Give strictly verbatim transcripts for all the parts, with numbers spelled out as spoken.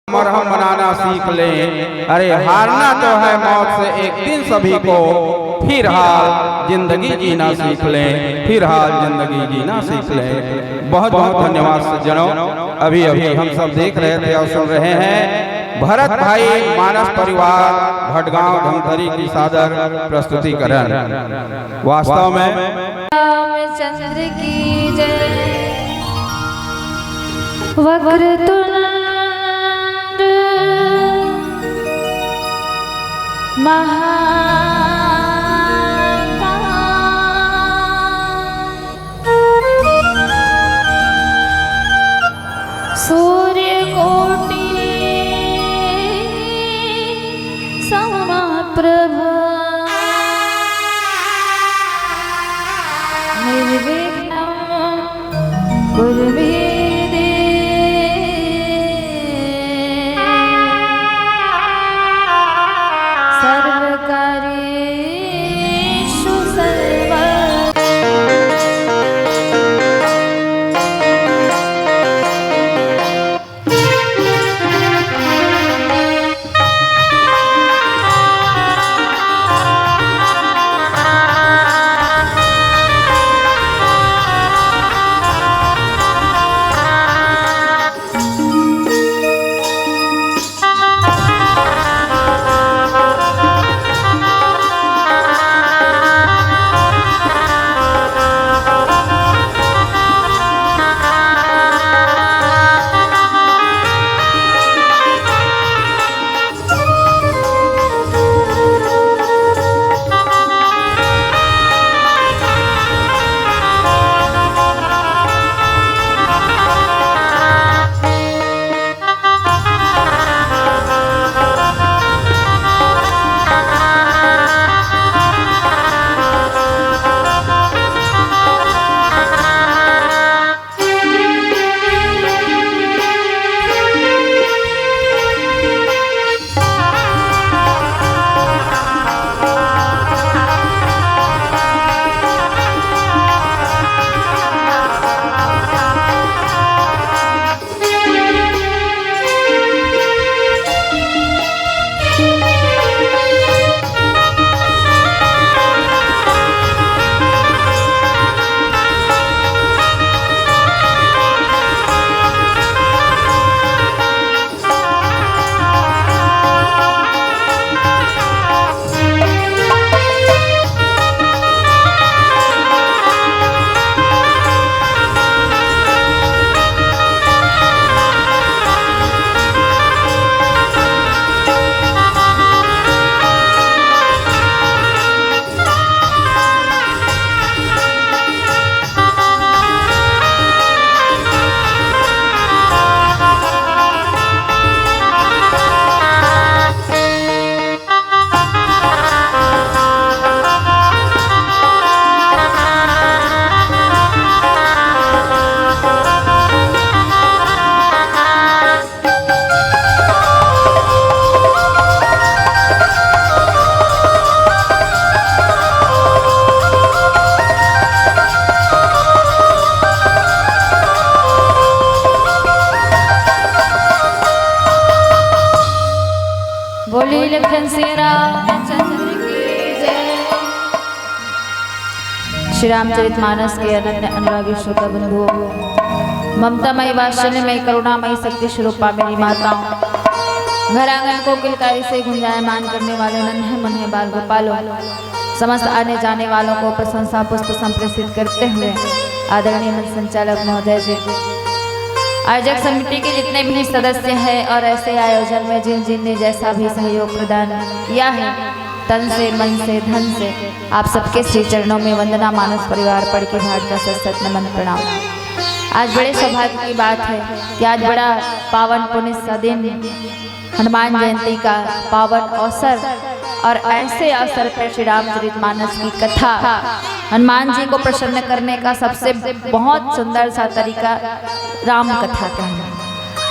मरहम बनाना सीख लें। अरे, हारना तो है मौत से एक दिन सभी को, फिलहाल जिंदगी जीना सीख लें, फिलहाल जिंदगी जीना सीख लें। बहुत बहुत धन्यवाद सज्जनों। अभी अभी हम सब देख रहे थे और सुन रहे हैं भरत भाई मानस परिवार भटगांव धमतरी की सादर प्रस्तुतिकरण। वास्तव में रामचंद्र की जय। वक्रतुंड महाकाय। सूर्यकोटि समप्रभ। निर्विघ्नं कुरु मे देव। सर्वकार्येषु सर्व। बोलिए लखन सिया रामचंद्र की जय। श्री रामचरित मानस के अनन्य अनुरागी श्रोता बंधुओं, ममतामयी, वात्सल्यमयी, करुणामयी, शक्ति स्वरूपा मेरी माताओं, घर आंगन को किलकारी से गुंजायमान करने वाले नन्हे मुन्ने बाल गोपालों, समस्त आने जाने वालों को प्रशंसा पुष्प संप्रेषित करते हुए आदरणीय मंच संचालक महोदय जी, आयोजक समिति के जितने भी सदस्य हैं और ऐसे आयोजन में जिन जिन ने जैसा भी सहयोग प्रदान किया है, तन से, मन से, धन से, आप सबके श्री चरणों में वंदना। मानस परिवार पड़ के भारत का सत सत नमन प्रणाम। आज बड़े सौभाग्य की बात है कि आज बड़ा पावन पुनित सा दिन, हनुमान जयंती का पावन अवसर, और ऐसे अवसर पर श्री रामचरित मानस की कथा, हनुमान जी को प्रसन्न करने का सबसे बहुत सुंदर सा तरीका राम कथा कहना।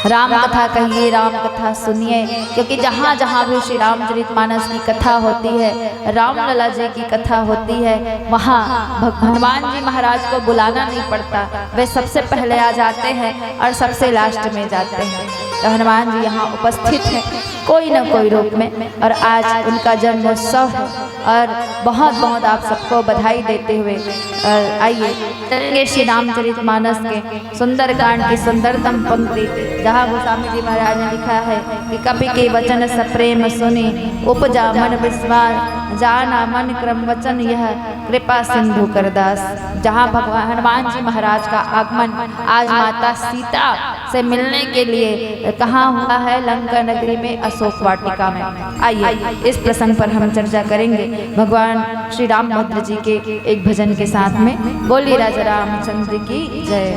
राम कथा कहिए, राम कथा सुनिए, क्योंकि जहाँ जहाँ भी श्री रामचरित मानस की कथा होती है, रामलला जी की कथा होती है, वहाँ भग-, हनुमान जी महाराज को बुलाना नहीं पड़ता, वे सबसे पहले आ जाते हैं और सबसे लास्ट में जाते हैं। तो हनुमान जी यहाँ उपस्थित हैं कोई ना कोई रूप में, और आज उनका जन्मोत्सव है और बहुत बहुत आप सबको बधाई देते हुए, अ, आइए चलेंगे श्री रामचरित मानस के सुंदरकांड की सुंदरतम पंक्ति, जहाँ गोस्वामी जी महाराज ने लिखा है कि कपि के वचन सप्रेम सुनि, उपजा मन विस्मार, जाना मन क्रम वचन यह, कृपा सिंधु करदास। जहाँ भगवान हनुमान जी महाराज का आगमन आज माता सीता से मिलने के लिए कहाँ हुआ है, लंका नगरी में, अशोक वाटिका में। आइए, इस प्रसंग पर हम चर्चा करेंगे भगवान श्री रामभद्र जी के एक भजन के साथ में। बोलिए राजा रामचंद्र की जय।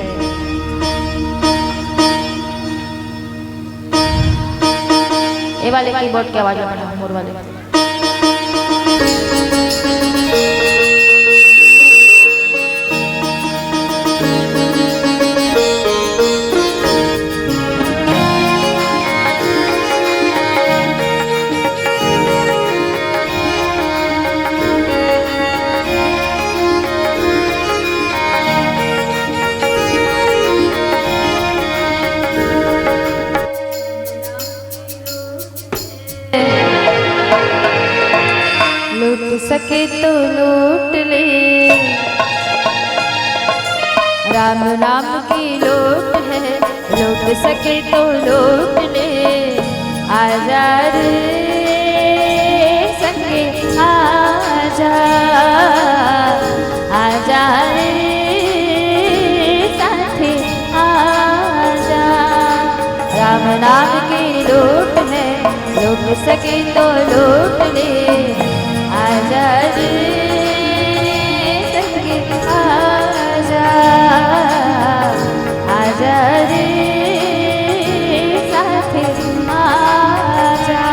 ये वाले कीबोर्ड की आवाज बढ़ाओ, मोर वाले। लूट सके तो लूट ले, राम नाम की लूट है, लूट सके तो लूट ले। आजा रे संगे आजा, आजा रे साथी आजा। राम नाम की लूट है, लूट सके तो लूट ले। आजा रे संगे आजा, आजा रे साथी आजा।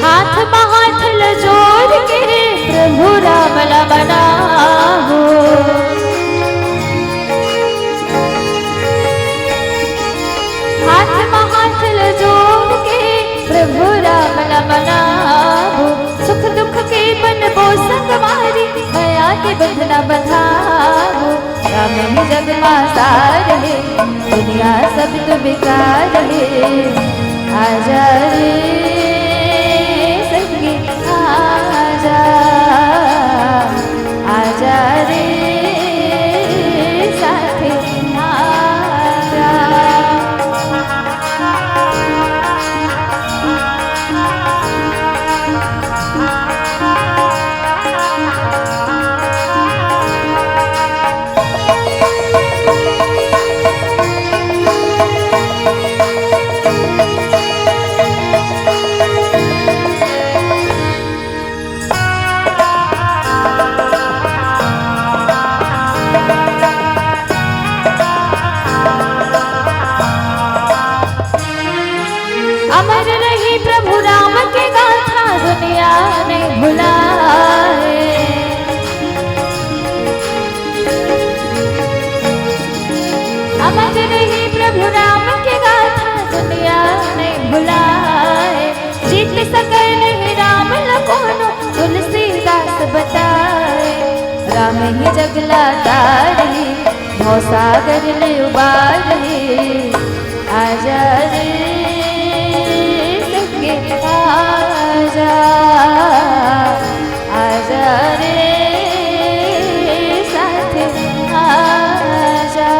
हाथ म हाथ ल जोड़ के प्रभु राम ला मनाहू। हाथ म हाथ ल जोड़ के प्रभु राम ला मनाहू। सुख दुख के बनबो संगवारी, मया के बंधना बंधाहू। राम ही जग मा सार हे, दुनिया सब तो बेकार हे। आजा रे संगी आजा, आजा रे साथी आजा। अमर रही प्रभु राम के गाथा, दुनिया नहीं भुलाए। अमर रही प्रभु राम के गाथा, दुनिया नहीं भुलाए। जीत सके नहीं राम लखनो, तुलसीदास बताए। राम ही जग ला तार हे, भवसागर ले उबार हे। आजा रे संगे आजा, आजा रे साथ आजा।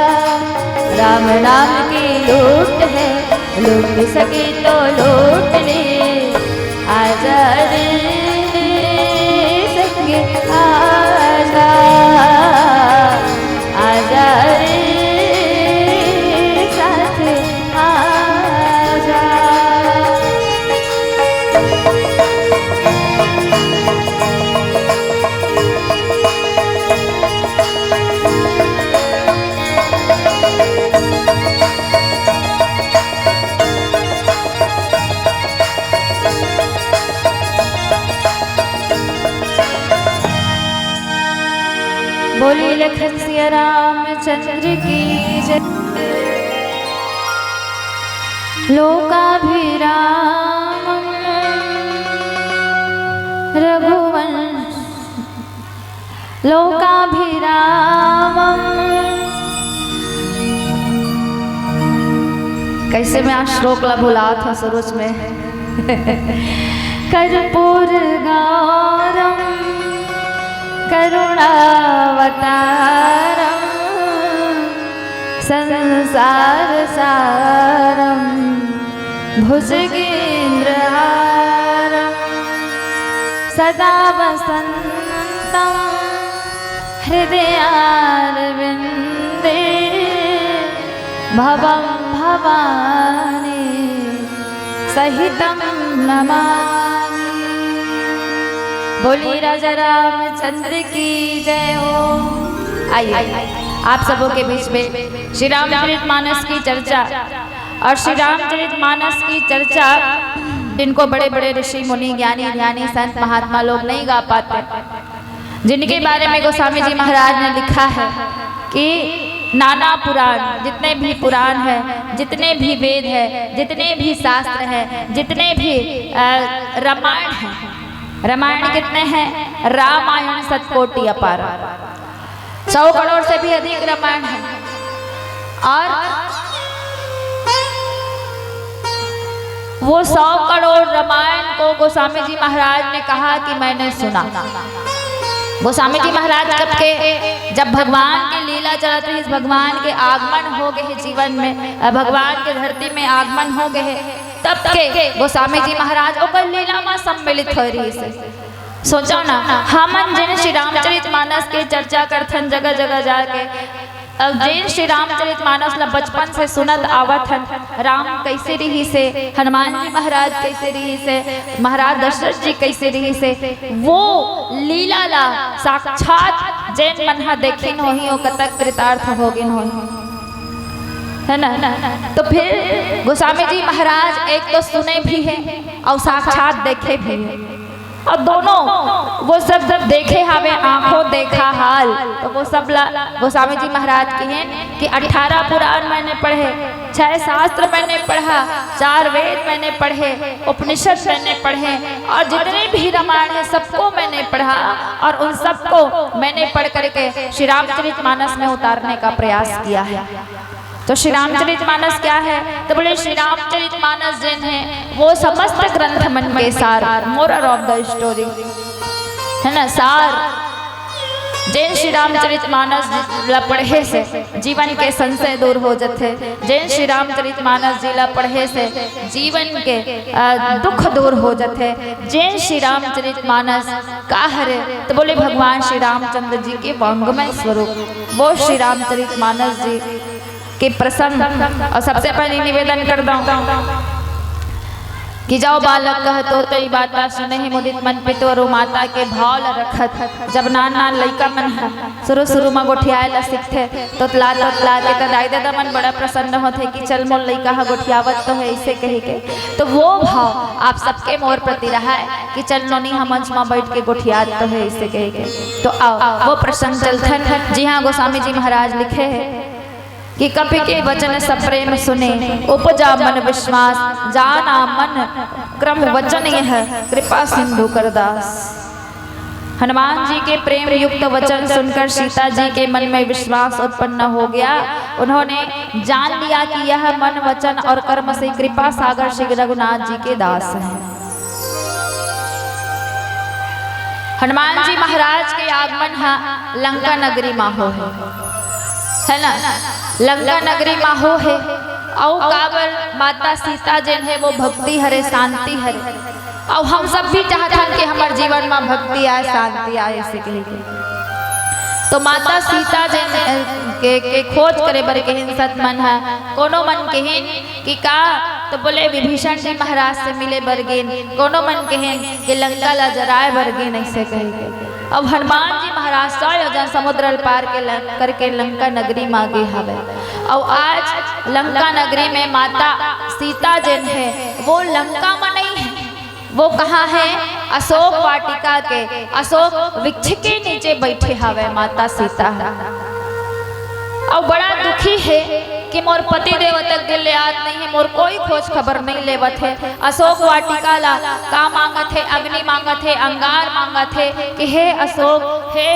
राम नाम की लूट है, लूट सके तो लूट ले। आजा रे संगे आजा, आजा रे बोली लखन सिया रामचंद्र की जय। लोकाभिरामं रघुवंश लोकाभिरामं। कैसे मैं आज श्लोक ला भुलात हूँ शुरू में। कर्पूर गौरम करुणावतारम संसार सारम भुजगेन्द्रहारम सदा वसन्तं हृदयारविन्दे भवं भवानी सहितं नमामि। बोलिए राजा रामचंद्र की जय हो। आइए, आप सबों के बीच में श्री रामचरित मानस की चर्चा। और श्री रामचरित मानस की चर्चा जिनको बड़े बड़े ऋषि मुनि ज्ञानी ध्यानी संत महात्मा लोग नहीं गा पाते, जिनके बारे में गोस्वामी जी महाराज ने लिखा है कि नाना पुराण, जितने भी पुराण हैं, जितने भी वेद हैं, जितने भी शास्त्र हैं, जितने भी अ, रामायण हैं, रामायण कितने हैं? रामायण शतकोटि अपार। सौ करोड़ से भी अधिक रामायण है। और वो सौ करोड़ रामायण को गोस्वामी जी महाराज ने कहा कि मैंने सुना। गोस्वामी जी महाराज कब के? जब भगवान के लीला चलत रही, भगवान के आगमन हो गए जीवन में, अ, भगवान के धरती में आगमन हो गए, तब के गोस्वामी जी महाराज ओकर लीला में सम्मिलित हो रही से। सोचो ना, हमन जेन श्री रामचरित मानस के चर्चा करथन जगह जगह जाके, अब जेन श्री रामचरित मानस ला बचपन से सुनत आवत हन, राम कैसे रहिस हे, हनुमान जी महाराज कैसे रहिस हे, महाराज दशरथ जी कैसे रहिस हे, वो लीला ला साक्षात जेन मन ह देखिन होही, वो कतक कृतार्थ होगिन होही, है ना? तो फिर गोस्वामी जी महाराज एक तो सुने भी है और साक्षात देखे भी है। और दोनों वो सब जब देखे हावे, आंखों देखा हाल, तो वो सब ला गोस्वामी जी महाराज कहें कि अठारह पुराण मैंने पढ़े, छह शास्त्र मैंने पढ़ा, चार वेद मैंने पढ़े, उपनिषद मैंने पढ़े, और जितने भी रामायण है सबको मैंने पढ़ा, और उन सबको मैंने पढ़ करके श्री रामचरित मानस में उतारने का प्रयास किया है। तो श्री रामचरित मानस क्या है? तो बोले, श्री रामचरित मानस जेन है, वो समस्त ग्रंथ मन के सार, moral of the story, है ना, सार। जेन श्री रामचरित मानस ला पढ़े से जीवन के संशय दूर हो जथे, जेन श्री रामचरित मानस जी ला पढ़े से जीवन के, अ, दुख दूर हो जथे, जेन श्री रामचरित मानस का हरे, तो बोले, भगवान श्री रामचंद्र जी के वांग्मय स्वरूप, वो श्री रामचरित मानस जी के प्रसंग। और सबसे पहले निवेदन कर दऊं कि जाओ बालक कह तोर कई बात सुने ही मुदित मन पितु और माता के भाव ल रखत। जब नान नान लइका मन ह शुरू शुरू म गोठियाए ल सीखथे, तोतला तोतला के त दाई ददा मन बड़ा प्रसन्न होथे कि चल मोर लइका ह गोठियावत तो है, इसे कही के। तो वो भाव आप सबके मोर प्रति रहा है कि चल नोनी हम मंच म बैठ के गोठियात तो है, इसे कही के। तो आओ वो प्रसंग चलथन, जी हाँ, गोस्वामी जी महाराज लिखे हैं कि कपि के वचन सप्रेम सुने, उपजा मन विश्वास, जाना मन क्रम वचन यह, कृपा सिंधु कर दास। हनुमान जी के प्रेम युक्त वचन सुनकर सीता जी के मन में विश्वास उत्पन्न हो गया। उन्होंने जान लिया कि यह मन, वचन और कर्म से कृपा सागर श्री रघुनाथ जी के दास हैं। हनुमान जी महाराज के आगमन हा लंका नगरी मा हो है, है ना? लंका नगरी मा हो है। अउ काबर माता सीता जेन है वो भक्ति हरे, शांति हरे। अउ हम सब भी चाहथन कि हमर जीवन मा भक्ति आए, शांति आए, इसे कही के। तो माता सीता जेन के, के खोज करे बर कहिन सत मन हा, कोनो मन कहिन कि का, तो बोले विभीषण जी महाराज से मिले बर गेन, कोनो मन कहें कि लंका ला जराए बर गेन, ऐसे कहे के। अब हनुमान जी महाराज सौ योजन समुद्र ल पार के लं-, करके लंका नगरी मा गे हवे। और आज लंका नगरी में माता सीता जेन है, वो लंका में नहीं है, वो कहाँ हे? अशोक वाटिका के, अशोक वृक्ष के नीचे बैठे हवे माता सीता ह। अउ बड़ा दुखी हे कि मोर पति देव तक दिन ले आत नहीं हे, मोर कोई खोज खबर नहीं लेवत हे। अशोक वाटिका ला का मांगत हे? अग्नि मांगत हे, अंगार मांगत हे कि हे अशोक, हे,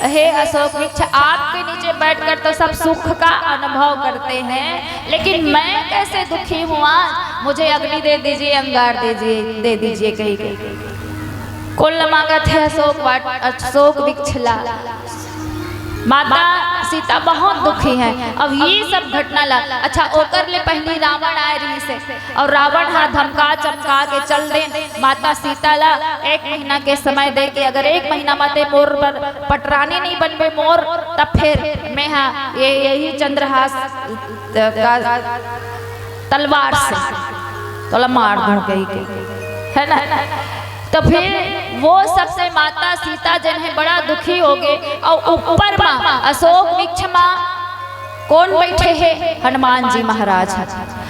हे अशोक वृक्ष, आपके नीचे बैठकर तो सब सुख का अनुभव करते हैं, लेकिन मैं कैसे दुखी हूँ आज। मुझे अग्नि दे दीजिए, अंगार दे दीजिए, दे दीजिए कही कही। कोन ला मांगत हे? अशोक वाट-, अशोक वृक्ष ला। माता सीता बहुत दुखी है। अब ये सब घटना ला, अच्छा, ओकर ले पहली रावण आए रहिस हे, अउ रावण हा धमका चमका के चल देन माता सीता ला एक महीना के समय दे के, अगर एक महीना म ते मोर बर पटरानी नहीं बनबे मोर, तब फिर मैं हा ये, यही चंद्रहास त-, का तलवार से तोला मार दूं कही के, है ना? तो फिर वो सबसे माता सीता जन है बड़ा दुखी हो गए। और ऊपर मा अशोक वृक्ष मा कौन बैठे है? हनुमान जी महाराज है।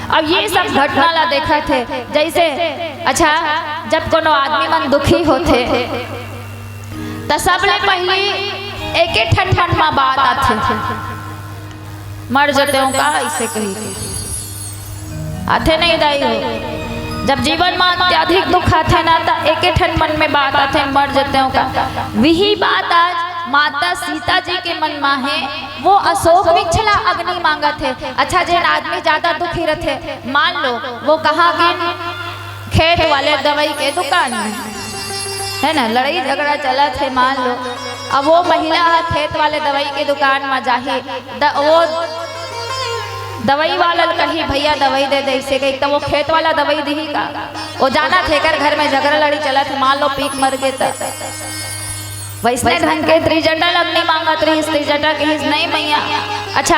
अब ये सब घटना ला देखत हे, जैसे, अच्छा, जब कोनो आदमी मन दुखी होथे त सबले पहली एके ठन मन मा बात आथे, मर जतेंव का, ऐसे कही के आथे नहीं दाई हो। जब जीवन मा अत्यधिक दुख आथे ना, त एके ठन मन में बात आथे, मर जतेंव का। वही बात आज माता सीता जी के मन मा हे। वो अशोक वृक्ष ला अग्नि मांगत हे। अच्छा, जेन आदमी ज्यादा दुखी रथे, मान लो वो कहाँ गिन, खेत वाले दवाई के दुकान में, है ना, लड़ाई झगड़ा चलत हे, मान लो, अब वो महिला ह खेत वाले दवाई के दुकान में जाही, द-, वो दवाई वाला ल कही, "भैया, दवाई दे दे," ऐसे कही, त वो खेत वाला दवाई दिही का? वो जानत हे एकर घर में झगड़ा लड़ी चलत हे, मान लो पीक मर गे त। वैसने ढंग के त्रिजटा ल अग्नि मांगत रहिस, त्रिजटा कहिस, "नहीं मैया।" अच्छा,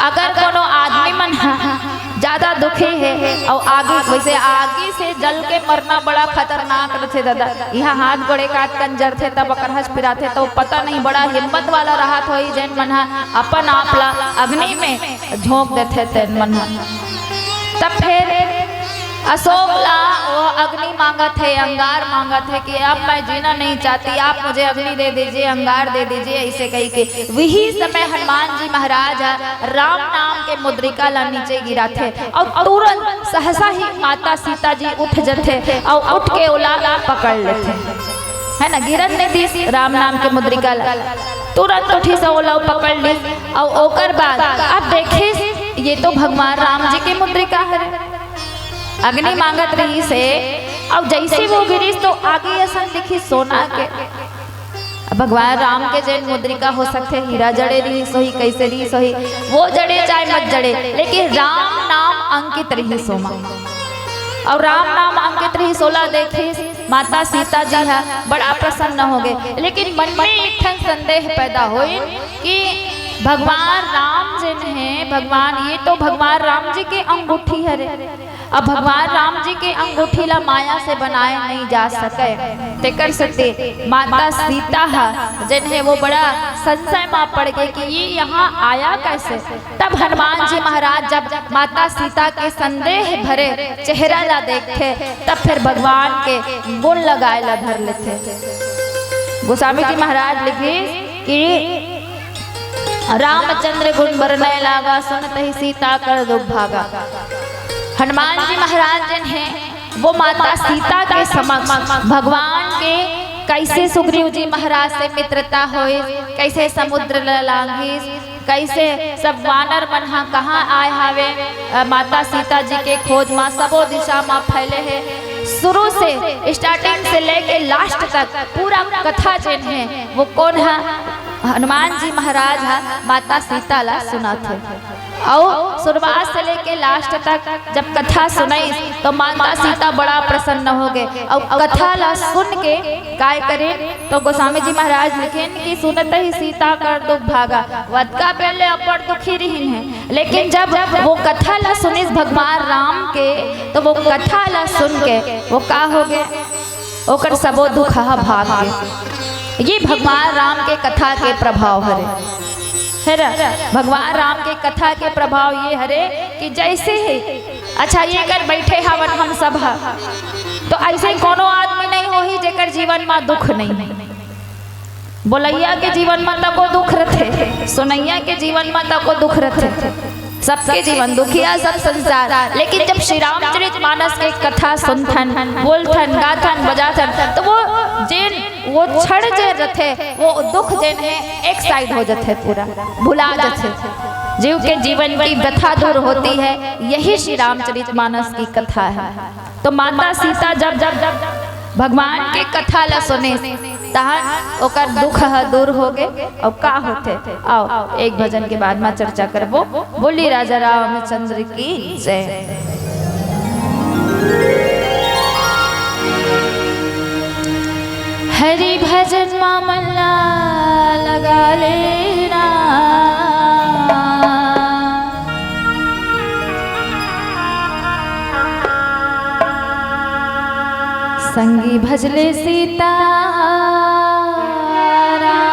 अगर कोनो आदमी मन ह ज्यादा दुखी हे अउ आगी, वैसे आगी से जल के मरना बड़ा खतरनाक रथे दादा। इहाँ हाथ गोड़े काट कन जरथे, तब अकरहस पिराथे, त पता नहीं, बड़ा हिम्मत वाला रहत होही, जेन मन ह अपन आप ला अग्नि में झोंक देथे, तेन मन ह। तब फिर अशोक ला वो अग्नि मांगत हे, अंगार मांगत हे कि अब मैं जीना नहीं चाहती, आप मुझे अग्नि दे दीजिए, अंगार दे दीजिए, ऐसे कही के। वही समय हनुमान जी महाराज ह राम नाम के मुद्रिका ला नीचे गिराथे अउ तुरंत सहसा ही माता सीता जी उठ जथे अउ उठ के ओला पकड़ लेथे, है ना, गिरन नहीं दिस राम नाम के मुद्रिका ला, तुरंत उठिस ओला पकड़ लिस। अउ ओकर बाद अब देखिस, ये तो भगवान राम जी के मुद्रिका हरे। अग्नि मांगत रहिस हे, अउ जैसे वो गिरिस तो आगी असन दिखिस सोना के। अब भगवान राम के जेन मुद्रिका हो सकथे, हीरा जड़े रहिस होही, कैसे रहिस होही, वो जड़े चाहे मत जड़े, लेकिन राम नाम अंकित रहिस ओमा। अउ राम नाम अंकित रहिस, ओला देखिस माता सीता जी ह बड़ा प्रसन्न हो गए। लेकिन मन में एक ठन संदेह पैदा होइस कि भगवान राम जेन हे, भगवान, ये तो भगवान राम जी के अंगूठी हरे। अब भगवान राम जी के अंगूठी ला माया से बनाए नहीं जा सके, तेकर सेती माता सीता ह जेन हे वो बड़ा संशय मा पड़ गए कि ये यहाँ आया कैसे। तब हनुमान जी महाराज जब माता सीता के संदेह भरे चेहरा ला देखथे, तब फिर भगवान के गुण लगाए ला धर लेथे। गोस्वामी जी महाराज लिखिस कि रामचंद्र गुण बरनय लागा, सुनत ही सीता कर दुख भागा। हनुमान जी महाराज जेन हे वो माता सीता के समक्ष भगवान के कैसे सुग्रीव जी महाराज से मित्रता होइस, कैसे समुद्र ल लांघिस, कैसे सब वानर मन ह कहाँ आए हावे, अ, माता सीता जी के खोज मा सबो दिशा मा फैले हे। शुरू से, starting से लेके last तक पूरा कथा जेन हे वो कोन ह? हनुमान जी महाराज ह माता सीता ला सुनाथे। अउ शुरुआत से लेके last तक जब कथा सुनाइस तो माता सीता बड़ा प्रसन्न हो गए। अउ कथा ला सुन के काय करिन तो गोस्वामी जी महाराज लिखिन कि सुनत ही सीता कर दुख भागा। वतका पहले अब्बड़ दुखी रहिन हे, लेकिन जब वो कथा ला सुनिस भगवान राम के, तो वो कथा ला सुन के वो का हो गए, ओकर सबो दुख ह भाग गए। ये भगवान राम के कथा के प्रभाव हरे, है ना? भगवान राम के कथा के प्रभाव ये हरे कि जैसे ही, अच्छा, ये कर बैठे हवन हम सब ह, तो अइसे कोनो आदमी नइ होही जेकर जीवन म दुख नइ हे। बोलइया के जीवन म तको दुख रथे, सुनइया के जीवन म तको दुख रथे, सबके जीवन दुखिया, सब संसार। लेकिन जब श्री रामचरित मानस के कथा सुनथन, बोलथन, गाथन, बजाथन, तो वो जेन, वो क्षण जे रथे, वो दुख जेन हे, एक side हो जाथे, पूरा भुला जाथे। जीव के जीवन की व्यथा दूर होती है, यही श्री रामचरित मानस की कथा है। तो माता सीता जब, जब, जब भगवान के कथा ला सुने, तहन ओकर दुख ह दूर होगे। अब का होथे, आओ एक भजन के बाद म चर्चा करबो। बोली राजा रामचंद्र की जय। हरि भजन म मन ला लगा लेना। संगी भजले सीता राम।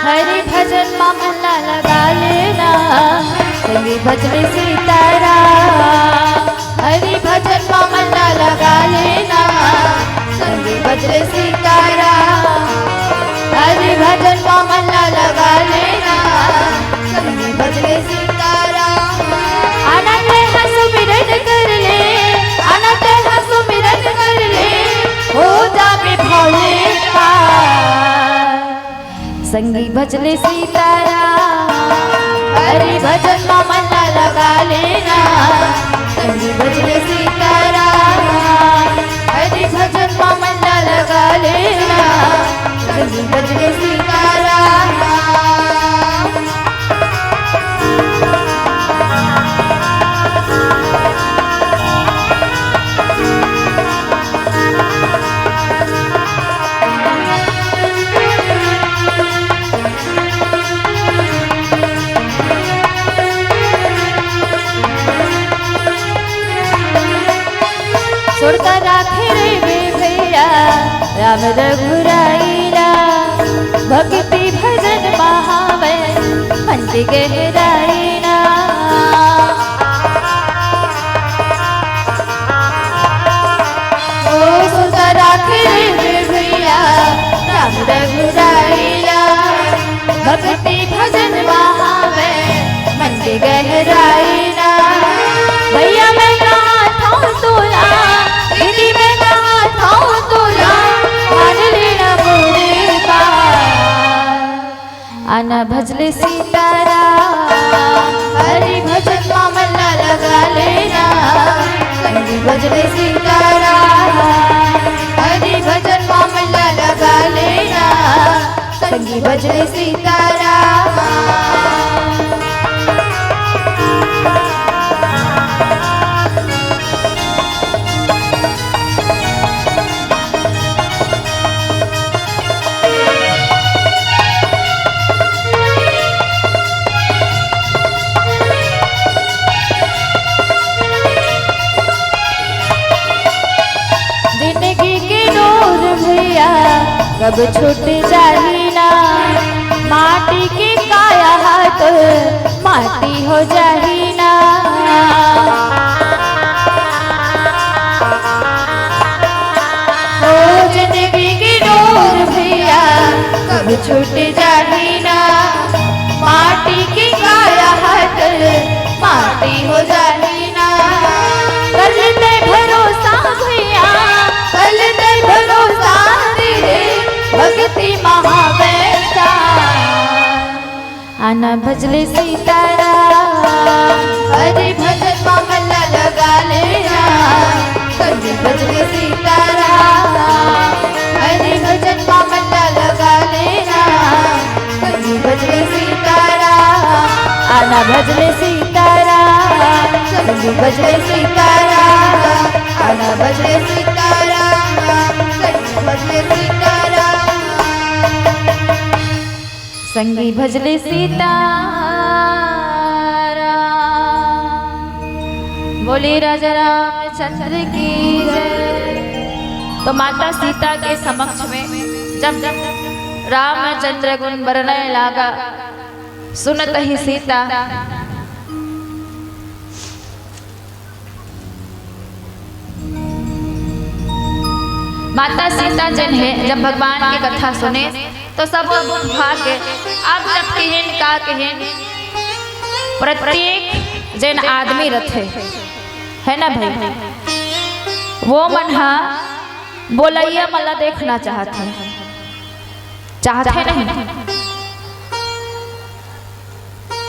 हरि भजन म मन ला लगा लेना, संगी भजले सीताराम। हरि भजन म मन ला लगा लेना, संगी भजले सीताराम। हरि भजन म मन ला लगा लेना, संगी भजले सीताराम। आनंद ह सुमिरन कर ले, आनंद ह सुमिरन कर ले, हो जाबे भव ले पार। संगी भजले सीताराम। हरि भजन म मन ला लगा लेना, संगी भजले सीताराम। हरि भजन म मन ला लगा लेना, संगी भजले सीताराम। सुरता राखे रे भैया राम रघुराई ला, भक्ति भजन म हावय मन के गहराई ना। ओ सुरता राखे रे भैया राम रघुराई ला, भक्ति भजन म हावय मन के गहराई ना। भैया मैं गाथंव तोला, दीदी मैं गाथंव तोला, मान लेना मोरे बात। आना भजले सीताराम। हरि भजन म मन ला लगा लेना, संगी भजले सीताराम। हरि भजन म मन ला लगा लेना, संगी भजले सीताराम। जिंदगी के डोर भैया कब छूट जाही ना, माटी के काया ह तो माटी हो जाही ना। ओ जिंदगी के डोर भैया कब छूट जाही ना, माटी के काया ह तो माटी हो जाही ना। कर ले तैं भरोसा भैया, कर ले तैं भरोसा तेरे भक्ति महावैसा। आना भजले सीताराम। हरि भजन म मन ला लगा लेना, संगी भजले सीताराम। हरि भजन म मन ला लगा लेना, संगी भजले सीताराम। आना भजले सीताराम। संगी भजले सीताराम, आना भजले सीताराम, संगी भजले सीताराम। संगी भजले सीताराम। बोले राजा रामचंद्र की जय। तो माता सीता के समक्ष में जब रामचंद्र गुन बरनय लागा, सुनत ही सीता माता सीता जिन हे, जब भगवान के कथा सुने तो सब भाग के अब जब किहिन का किहिन, प्रत्येक जिन आदमी रथे, है ना भाई, वो मन हा बोलैया मन ला देखना चाहत हे, चाहत हे नहीं?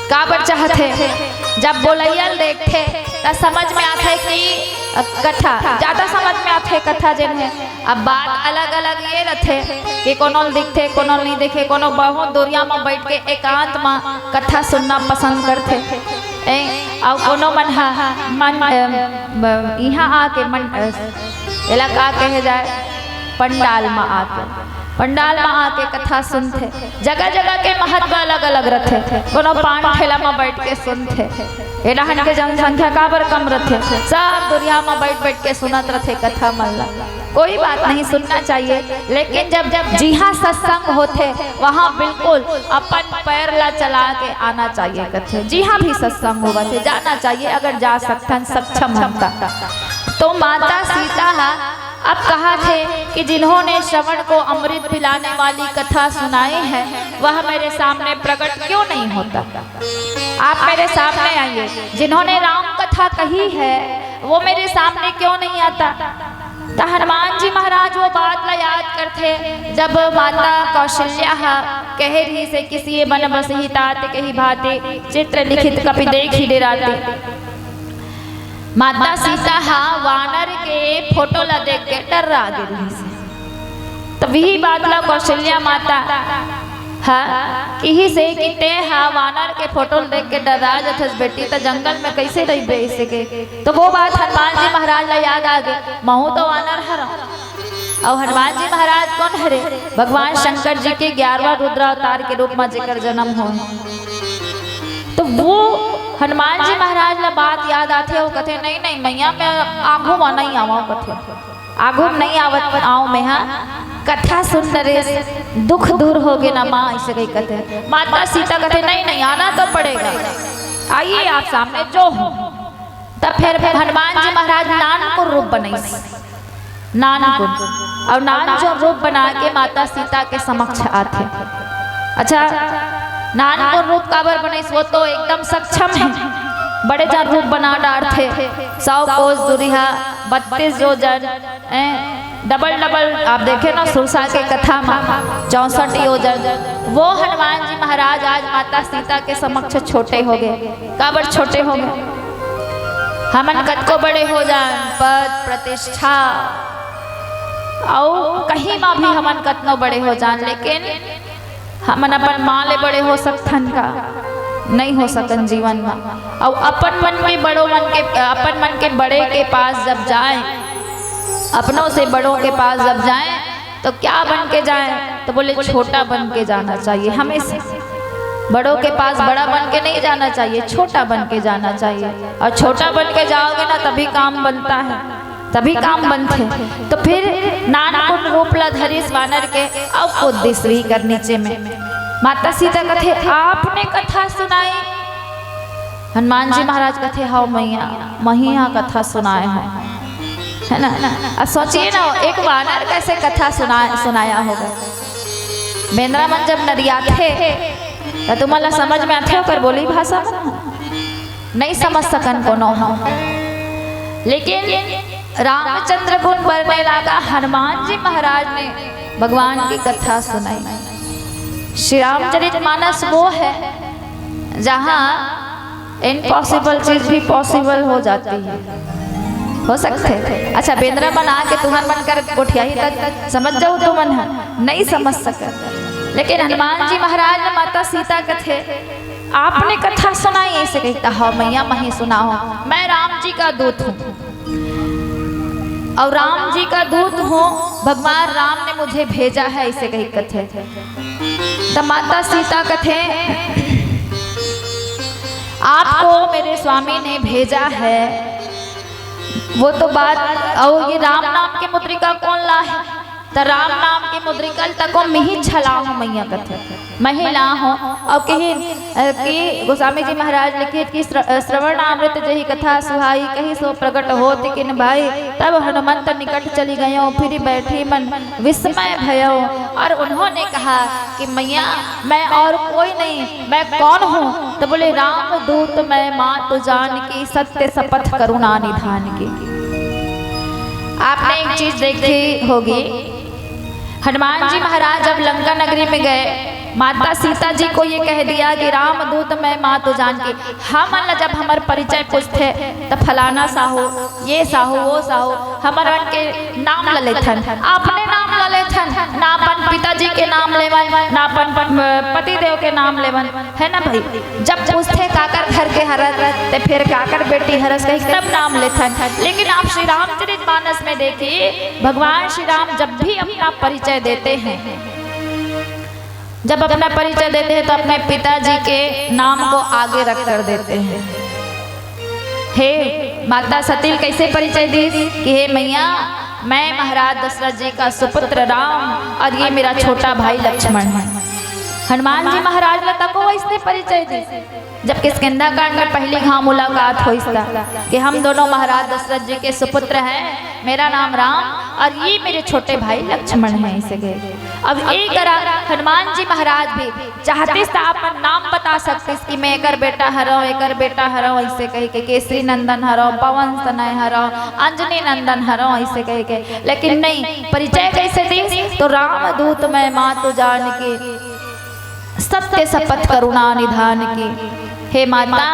काबर चाहथे? जब बोलैया ल देखथे, त समझ में आथे कि कथा, ज्यादा समझ में आथे कथा जेन हे। अब बात अलग-अलग ये रथे कि कोनो ल दिखथे, कोनो ल नहीं देखे, कोनो बहुत दूरिया म बैठ के एकांत म कथा सुनना पसंद करथे। ए, अउ कोनो मन ह, मन, अ, ब-, इहाँ आके मन, अ, एला का कहे जाए, पंडाल म आके, पंडाल म आके कथा सुनथे। जगह-जगह के महत्व अलग-अलग रथे। कोनो पान ठेला म बैठ के सुनथे, ए डहन के जनसंख्या काबर कम रथे, सब दूरिहा म बैठ-बैठ के सुनत रथे कथा मन ला। कोई बात नहीं, सुनना चाहिए, लेकिन जब, जब जिहाँ सत्संग होथे, वहाँ बिल्कुल अपन पैर ला चला के आना चाहिए कथे। जिहाँ भी सत्संग होवत हे, जाना चाहिए, अगर जा सकथन, सक्षम हन त। तो माता सीता हा अब कहा थे कि जिन्होंने श्रवण को अमृत पिलाने वाली कथा सुनाई है, वह मेरे सामने प्रकट क्यों नहीं होता? आप मेरे सामने आइए। जिन्होंने राम कथा कही है, वो मेरे सामने क्यों नहीं आता? त हनुमान जी महाराज वो बात ला याद करथे, जब माता कौशल्या हा कहे रहिस हे कि "सिय बन बसही तात कहि भांति, चित्र लिखित कपि देखि डेराते।" माता सीता हा वानर के फोटो ला देख के डर्रा गे रहिस हे। तब यही बात ला कौशल्या माता हा किहिस हे कि "तें हा वानर के फोटो ला देख के डर्रा जथस बेटी, त जंगल में कैसे रहिबे ऐसे के?" तो वो बात हनुमान जी महाराज ला याद आ गे, "महूं तो वानर हरंव।" अउ हनुमान जी महाराज कोन हरे? भगवान शंकर जी के ग्यारहवाँ रुद्रावतार के रूप में जेकर जन्म होय। तो वो हनुमान जी महाराज ला बात याद आथे, वो कथे, "नहीं, नहीं, मैया, मैं आगू म नहीं आवंव," कथे, "आगू म नहीं आवत आंव मैं हा, कथा सुन डरेस, दुख दूर हो गे ना माँ," ऐसे कही कथे। माता सीता कथे, "नहीं, नहीं, आना तो पड़ेगा, आइए आप सामने जो हो।" तब फिर हनुमान जी महाराज नानकुन रूप बनइस, नानकुन, अउ नानकुन रूप बना के माता सीता के समक्ष आथे। अच्छा, नानकुन रूप काबर बनइस? वो तो एकदम सक्षम हे, बड़े जन रूप बना डारथे, सौ कोस दूरिहा, बत्तीस योजन, ए, डबल डबल आप देखे ना सुरसा के कथा म चौसठ योजन, वो हनुमान जी महाराज आज माता सीता के समक्ष छोटे हो गे। काबर छोटे हो गे? हमन कतको बड़े हो जान, पद, प्रतिष्ठा, अउ कहीं म भी हमन कतनो बड़े हो जान, लेकिन हमन अपन माँ ले बड़े हो सकथन का? नहीं हो सकन जीवन म। अउ अपन मन के बड़ो मन के, अपन मन के बड़े के पास जब जाए, अपनों से बड़ों के पास जब जाए, तो क्या बन के जाए? तो बोले, छोटा बन के जाना चाहिए हमेशा। बड़ों के पास बड़ा बन के नहीं जाना चाहिए, छोटा बन के जाना चाहिए। और छोटा बन के जाओगे ना, तभी काम बनता है, तभी काम बनथे। तो फिर नानकुन रूप ला धरिस वानर के, अउ कूद दिस उही कर नीचे में। माता सीता कथे, "आपने कथा सुनाई?" हनुमान जी महाराज कथे, "हव मैया, मही हा कथा सुनाए हव।" है ना? अब सोचिए ना, एक वानर कैसे कथा सुना-, सुनाया होगा। बेंदरा मन जब नरियाथे, त तुमन ला समझ में आथे ओकर बोली भाषा मन? नहीं समझ सकन कोनो ह। लेकिन रामचंद्र गुन बरने लागा, हनुमान जी महाराज ने भगवान की कथा सुनाई। श्री रामचरित मानस वो है जहाँ इम्पॉसिबल चीज भी पॉसिबल हो जाती है, हो सकथे। अच्छा, बेंदरा बना के तुहर मन कर गोठियाही त समझ जाहू तुमन ह, नहीं समझ सकत। लेकिन हनुमान जी महाराज ने माता सीता कथे, आपने कथा सुनाई ऐसे कही, त हव मैया, मैं ही सुनाहूँ, मैं राम जी का दूत हूँ। और राम जी का दूत हूँ, भगवान राम ने मुझे भेजा है, ऐसे कही कथे। त माता सीता कथे, आपको मेरे स्वामी ने भेजा है, वो तो बात। और ये राम नाम के मुद्रिका कौन ला है? त राम नाम के मुद्रिका ल तको मिही छला हूँ मैया कथे, महिला हूँ। और कही, अ, कि गोस्वामी जी महाराज लिखित कि श्र-, अ, श्रवण अमृत जही कथा सुहाई, कही सो प्रगट होत किन भाई। तब हनुमंत निकट चली गयो, फिर बैठी मन विस्मय भयो। और उन्होंने कहा कि मैया, मैं और कोई नहीं, मैं कौन हूँ? तो बोले, राम दूत मैं मातु जानकी, सत्य शपथ करुणा निधान की। आपने एक चीज देखी होगी, हनुमान जी महाराज जब लंका नगरी में गए, माता सीता जी को ये कह दिया कि राम दूत मैं मातु जानकी। हमन ला जब हमर परिचय पूछथे, त फलाना साहू, ये साहू, वो साहू, हमर मन के नाम ल लेथन, अपने नाम ल लेथन, ना अपन पिताजी के नाम लेवन, ना अपन प-, पतिदेव के नाम लेवन, है ना भाई? जब पूछथे काकर घर के हरस, ते फिर काकर बेटी हरस कही तब नाम लेथन। लेकिन आप श्री रामचरित मानस में देखिए, भगवान श्री राम जब भी अपना परिचय देते हैं, जब अपना परिचय देते हैं तो अपने पिताजी के नाम को आगे रख कर देते हैं। हे माता सती ल कैसे परिचय दीस कि हे मैया, मैं महाराज दशरथ जी का सुपुत्र राम और ये मेरा छोटा भाई लक्ष्मण है। हनुमान जी महाराज ला तको वैसने परिचय दीस। जब किष्किंधा कांड में पहली घाव मुलाकात होइस ता कि हम दोनों महाराज दशरथ जी के सुपुत्र हैं, मेरा नाम राम और ये मेरे छोटे भाई लक्ष्मण हैं, ऐसे कहे। अब एक करा हनुमान जी महाराज भी चाहतिस त अपन नाम बता सकतिस कि मैं एकर बेटा हरव, एकर बेटा हरव, ऐसे कह के, केसरी नंदन हरव, पवन तनय हरव, अंजनी नंदन हरव, ऐसे कह के। लेकिन नहीं, परिचय कैसे दीस? तो राम दूत मैं मातु जानकी, सत्य शपथ करुणा निधान की। हे माता,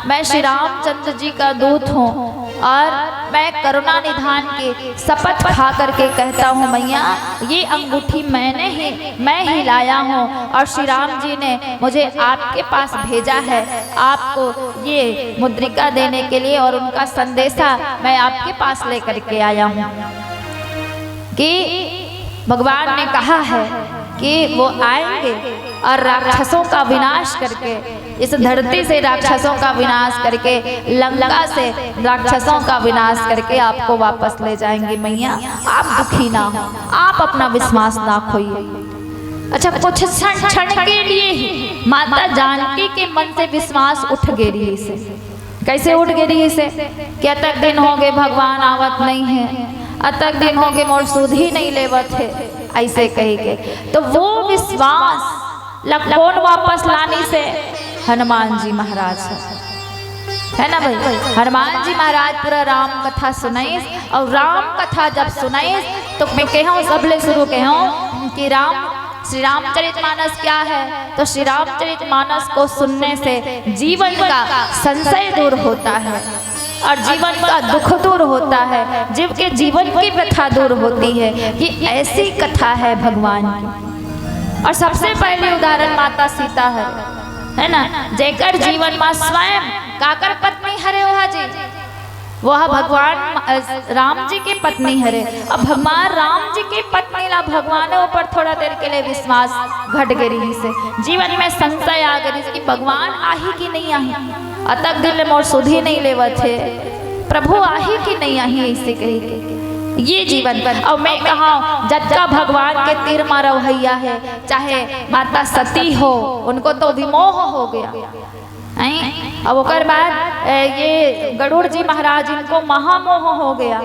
मैं श्री रामचंद्र जी का दूत हूँ और मैं करुणा निधान की शपथ खा करके कहता हूँ मैया, ये अंगूठी मैंने ही, मैं ही लाया हूँ और श्री राम जी ने मुझे आपके पास भेजा है, आपको ये मुद्रिका देने के लिए और उनका संदेशा मैं आपके पास लेकर के आया हूँ कि भगवान ने कहा है कि वो आएंगे और राक्षसों का विनाश करके, इस धरती से राक्षसों का विनाश करके, लंका से राक्षसों का विनाश करके आपको वापस ले जाएंगे मैया। आप दुखी ना हो, आप अपना विश्वास ना खोइए। अच्छा, कुछ क्षण, क्षण के लिए ही माता जानकी के मन से विश्वास उठ गे रहिसे। कैसे उठ गे रहिसे कि अतक दिन हो गए भगवान आवत नहीं है, अतक दिन हो गए मोर सुध ही नहीं लेवत है, ऐसे कह के। तो वो विश्वास ला कौन वापस लानिसे? हनुमान जी महाराज ह, है ना भाई? हनुमान जी महाराज पूरा राम कथा सुनाइस, और राम कथा जब सुनाइस तो मैं कहूँ, सबले शुरू कहूँ कि राम, श्री रामचरित मानस क्या है? तो श्री रामचरित मानस को सुनने से जीवन का संशय दूर होता है और जीवन का दुख दूर होता है, जीव के जीवन की व्यथा दूर होती है। ये ऐसी कथा है भगवान की। और सबसे पहली उदाहरण माता सीता है, है ना, जेकर जीवन में स्वयं काकर पत्नी हरे, वह जी, वह भगवान, अ, राम जी के पत्नी हरे। अब भगवान राम जी के पत्नी ला भगवान ऊपर थोड़ा देर के लिए विश्वास घट गे रहिसे, जीवन में संशय आ गे रहिसे कि भगवान आही कि नहीं आही, अतक दिन ले मोर सुध ही नहीं लेवत हे, प्रभु आही कि नहीं आही, ऐसे कह के। ये जीवन पर, और मैं कहा, जतका भगवान के तीर मा रवैया है, चाहे माता सती हो, उनको तो विमोह हो गया, हैं? अब ओकर बाद, ए, ये गरुड़ जी महाराज, इनको महामोह हो गया,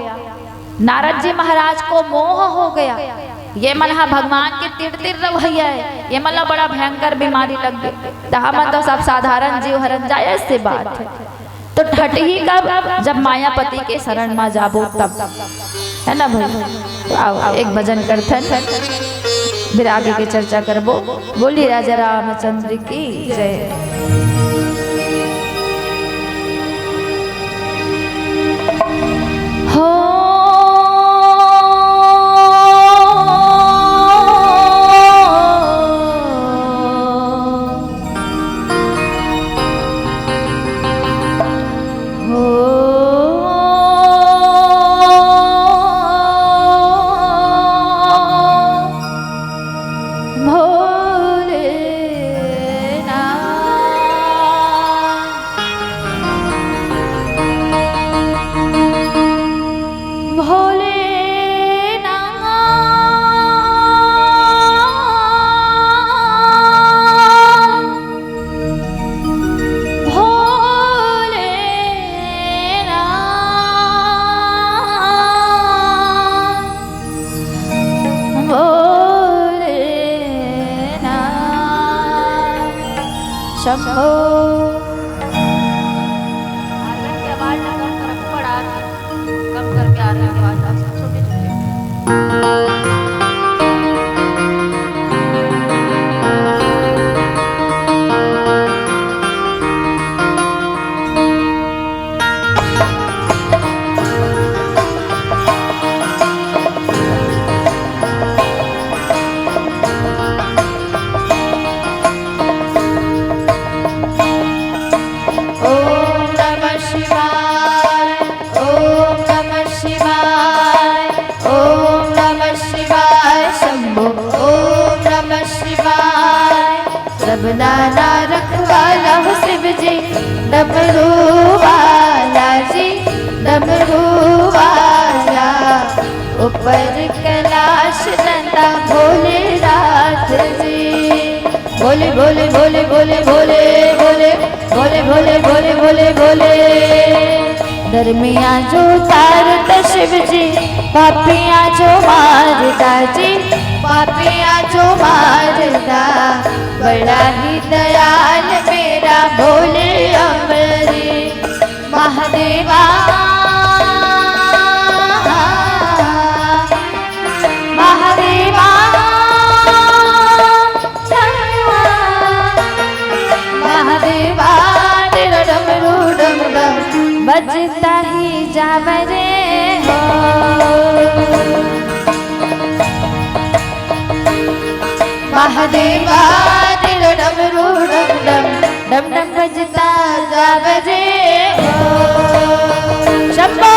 नारद जी महाराज को मोह हो गया। ये मन हा भगवान के तीर तीर रवैया है, ये मन ला बड़ा भयंकर बीमारी लग गई। तो हमन तो सब साधारण जीव हरन, जायज से बात है। तो हटही कब? जब मायापति के शरण मा जाबो तब, है ना भाई? तो आओ, एक भजन करथन, फिर आगे के चर्चा करबो। बोलिए राजा रामचंद्र की जय। हो शंभो। आर्गन के आवाज ला कम कर, बड़ा कम करके आर्गन के आवाज ला, छोटे छोटे। ओम नमः शिवाय, ओम नमः शिवाय, ओम नमः शिवाय शंभो, ओम नमः शिवाय। सबना ना रखवाला हो शिव जी, डमरू वाला जी, डमरू वाला। ऊपर कैलाश नंदा भोलेनाथ जी। भोले, भोले, भोले, भोले, भोले, भोले, भोले, भोले, भोले, भोले, भोले। धर्मिया जो तारता शिव जी, पापिया जो मारता जी, पापिया जो मारता। बड़ा ही दयाल मेरा भोले अमरी। महादेवा, महादेवा, महादेवा, तेरा डमरू डम डम बजता ही जावे रे हो। महादेवा, तेरा डमरू डम डम, डम डम बजता जावे रे हो। शंभो।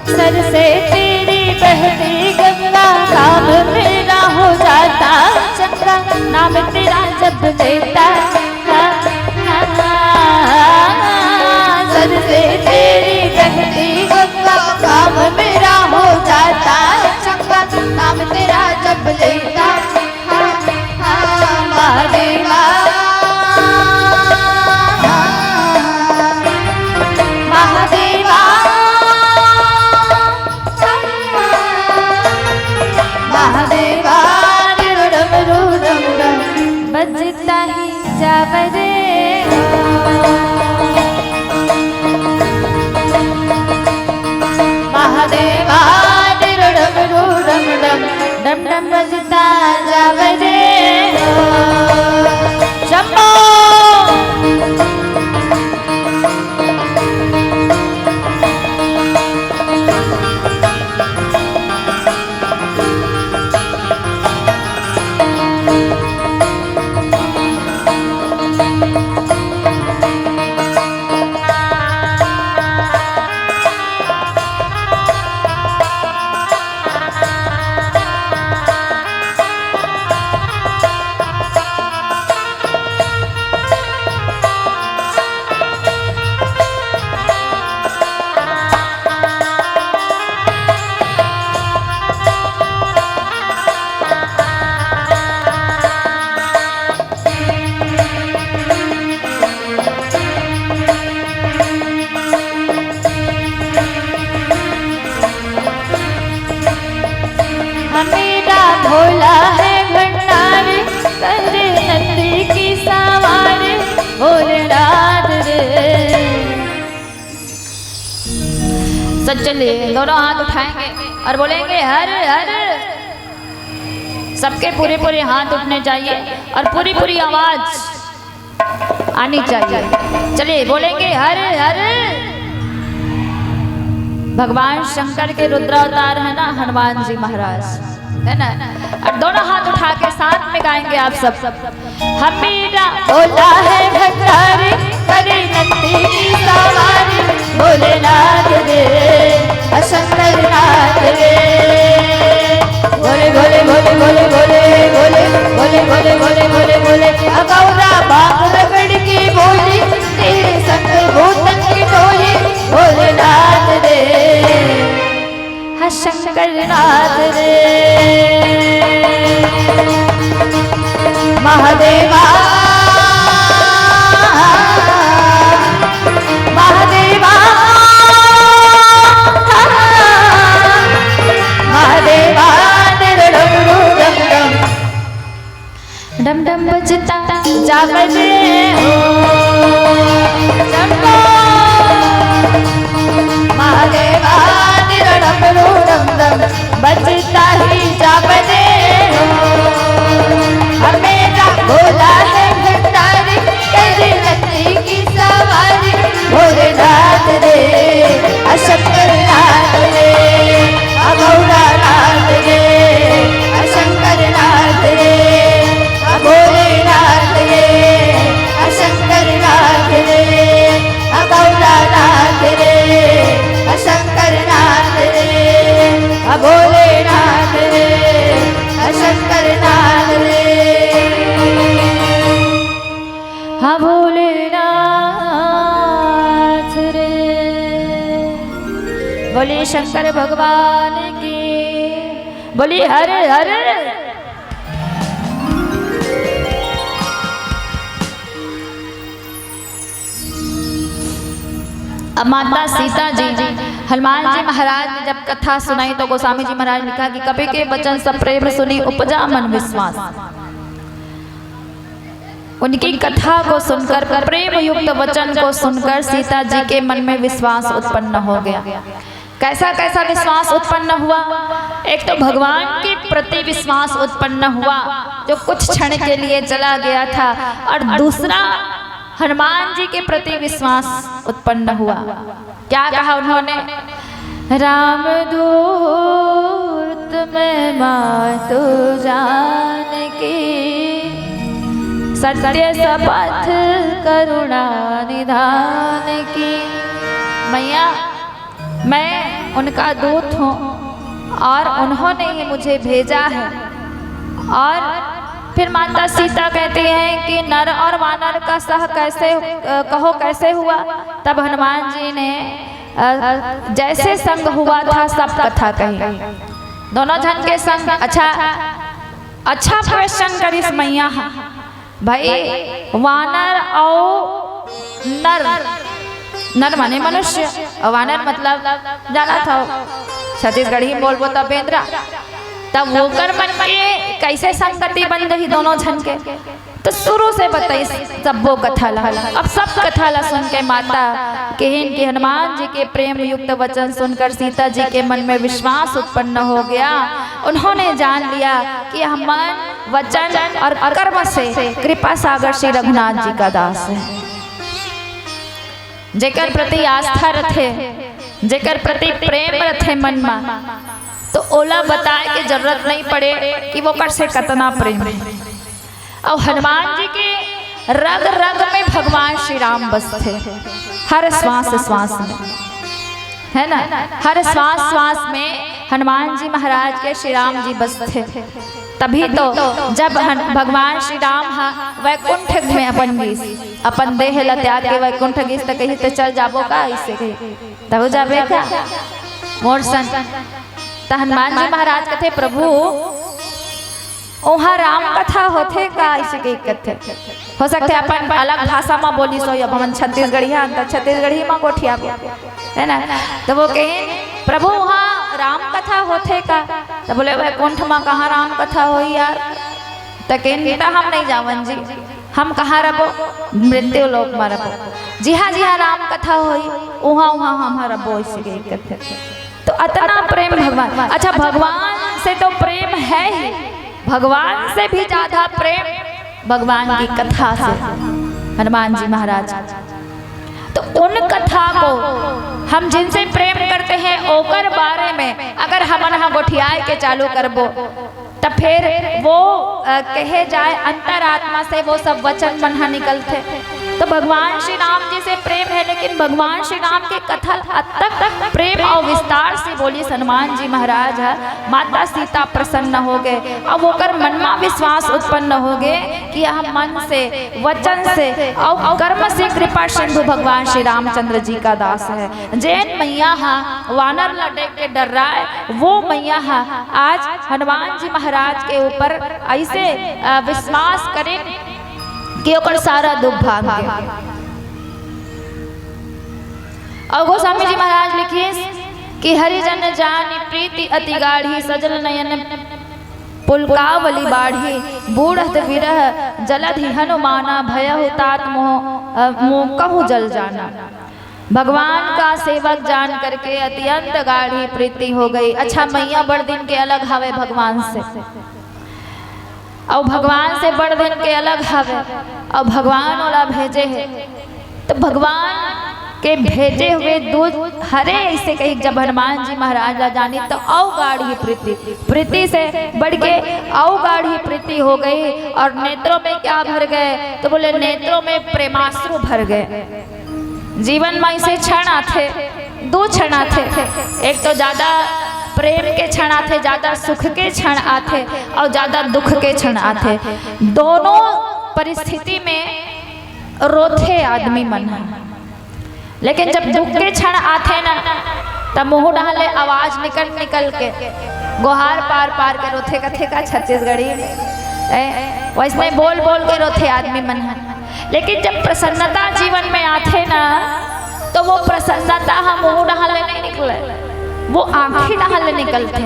सर से तेरी बहती गंगा, काम मेरा हो जाता चंगा, नाम तेरा जब लेता। सर से तेरी बहती गंगा, काम मेरा हो जाता चंगा, नाम तेरा जब लेता। हाँ, हाँ, महादेवा, महादेवा, महादेवा, डम डम डम डम। तो चलिए, दोनों हाथ उठाएंगे और बोलेंगे, "हर हर।" सबके पूरे पूरे हाथ उठने चाहिए और पूरी पूरी आवाज आनी चाहिए। चलिए, बोलेंगे, "हर हर।" भगवान शंकर के रुद्रावतार है ना हनुमान जी महाराज, है ना? और दोनों हाथ उठा के साथ में गाएंगे आप सब। हमीरा बोला है भंडारी, करे नंदी की सवारी, भोलेनाथ रे, शंकर नाथ रे। भोले भोले भोले भोले भोले भोले भोले भोले भोले भोले भोले। अगौरा बाप रगड़ की बोली, तेरे संग भूतन की टोली, भोलेनाथ रे, शंकर नाथ रे। महादेवा, महादेवा, महादेवा, डम डम बजता जावले हो। शंभो महादेवा, निरडम रूडम डम, बजता ही जावले हो। हमें ना भोला है भंडारी, तेरी नंदी की सवारी, भोलेनाथ रे, शंकर नाथ रे, गौरा नाथ रे, शंकर नाथ रे, भोलेनाथ रे, शंकर नाथ रे, गौरा नाथ रे, शंकर नाथ रे, भोलेनाथ रे, शंकर नाथ रे। हाँ भोलेनाथ रे। बोलिए शंकर भगवान की, बोलिए हर हर। अब माता सीता जी हनुमान जी महाराज ने जब कथा सुनाई तो गोस्वामी जी महाराज लिखा कि कबि के वचन सब प्रेम सुनी, उपजा मन विश्वास। उनकी कथा को सुनकर, प्रेम युक्त वचन को सुनकर सीता जी के मन में विश्वास उत्पन्न हो गया। कैसा कैसा विश्वास उत्पन्न हुआ? एक तो भगवान के प्रति विश्वास उत्पन्न हुआ, जो कुछ क्षण के लिए चला गया था, और दूसरा हनुमान जी के प्रति विश्वास उत्पन्न हुआ। क्या कहा उन्होंने? राम दूत मैं मातु जानकी, सत्य सपथ करुणा निधान की। मैया, मैं उनका दूत हूँ और उन्होंने ही मुझे भेजा है। और फिर माता सीता कहती हैं कि नर और वानर का सह कैसे, अ, कहो कैसे हुआ? तब हनुमान जी ने, अ, जैसे संग हुआ था सब कथा कही। दोनों झन के संग, अच्छा, अच्छा question करिस मैया। भाई, वानर अउ नर, नर माने मनुष्य, अउ वानर मतलब जानत हव, छत्तीसगढ़ी में बोलबो त बेंदरा। तब वोकर मन के कैसे संगति बन जाही दोनों झन के? तो शुरू से बताइस सब्बो कथा ला। अब सब कथा ला सुन के माता कहिन कि हनुमान जी के प्रेम युक्त वचन सुनकर सीता जी के मन में विश्वास उत्पन्न हो गया। उन्होंने जान लिया कि यह मन, वचन और कर्म से कृपा सागर श्री रघुनाथ जी का दास है। जेकर प्रति आस्था रथे, जेकर प्रति प्रेम रथे मन मा, तो ओला बताए के जरूरत नहीं पड़े कि वोकर से कतना प्रेम है। अउ हनुमान जी के रग रग में भगवान श्री राम बसथे, हर श्वास श्वास में, है ना? हर श्वास श्वास में हनुमान जी महाराज के श्री राम जी बसथे। तभी तो जब हन-, भगवान श्री राम हा वैकुंठ में अपन गिस, अपन देह ल त्याग के वैकुंठ गिस, त कही, "त चल जाबो का?" अइसे कही, "तहु जाबे का मोर संग?" त हनुमान जी महाराज कथे, "प्रभु, ओहा राम कथा होथे का?" अइसे कही कथे। हो सकथे अपन अलग भाषा म बोलिस होही, अब हमन छत्तीसगढ़िया हन, त छत्तीसगढ़ी म गोठियाबो, है ना? त वो कहिन, "प्रभु, उहाँ राम कथा होथे का?" त बोले, "वैकुंठ म कहाँ राम कथा होही यार?" त कहिन, "त हम नहीं जावन जी, हम कहाँ रबो? मृत्यु लोक में रबो। जिहाँ जिहाँ राम कथा होई, उहाँ उहाँ हम रबो, ऐसे कही करथे। तो अतना प्रेम भगवान, अच्छा, भगवान से तो प्रेम है ही, भगवान से भी ज्यादा प्रेम भगवान की कथा से, हनुमान जी महाराज। तो उन कथा को हम जिनसे प्रेम करते हैं, ओकर बारे में अगर हमन ह गोठियाए के चालू करबो, त फिर वो, अ, कहे जाए, अंतरात्मा से वो सब वचन मन ह निकलथे। तो भगवान श्री राम जी से प्रेम है, लेकिन भगवान श्री राम के कथा अतक प्रेम और विस्तार से बोलिस हनुमान जी महाराज ह, माता सीता प्रसन्न हो गए। अब ओकर मन में विश्वास उत्पन्न हो गए कि यह मन से, वचन से और कर्म से कृपा सिंधु भगवान श्री रामचंद्र जी का दास है। जेन मैया ह वानर ला देख के डर्राए, वो मैया ह आज हनुमान जी महाराज के ऊपर ऐसे, अ, विश्वास करिन कि ओकर सारा दुख भाग गए। और गोस्वामी जी महाराज लिखिस कि हरि जन जानि प्रीति अति गाढ़ी, सजल नयन पुलकावली बाढ़ी, बूढ़त विरह जलधि हनुमाना, भयहु तात मोह, अ, मोह कहु जल जाना। भगवान का सेवक जान करके अत्यंत गाढ़ी प्रीति हो गई। अच्छा, मैया बड़ दिन के अलग हवे भगवान से, और भगवान से बड़ दिन के अलग हवे, और भगवान ओला भेजे है। तो भगवान के भेजे हुए दूत हरे, ऐसे कही जब हनुमान जी महाराज ला जानी तो अउ गाढ़ी प्रीति, प्रीति से बढ़ के अउ गाढ़ी प्रीति हो गई। और नेत्रों में क्या भर गए? तो बोले, नेत्रों में प्रेमाश्रु भर गए। जीवन में ऐसे क्षण आथे, दो क्षण आथे, एक तो ज्यादा प्रेम के क्षण आथे, ज्यादा सुख के क्षण आथे, और ज्यादा दुख के क्षण आथे। दोनों परिस्थिति में रोथे आदमी मन ह। लेकिन जब दुख के क्षण आथे ना, तब मुंह डहर ले आवाज निकल निकल के, गोहार पार पार के रोथे, कथे का छत्तीसगढ़ी, ए, वैसने बोल बोल के रोथे आदमी मन ह। लेकिन जब प्रसन्नता जीवन में आथे ना, तो वो प्रसन्नता ह मुंह डहर ले नहीं निकले, वो आंखी डहर ले निकलथे।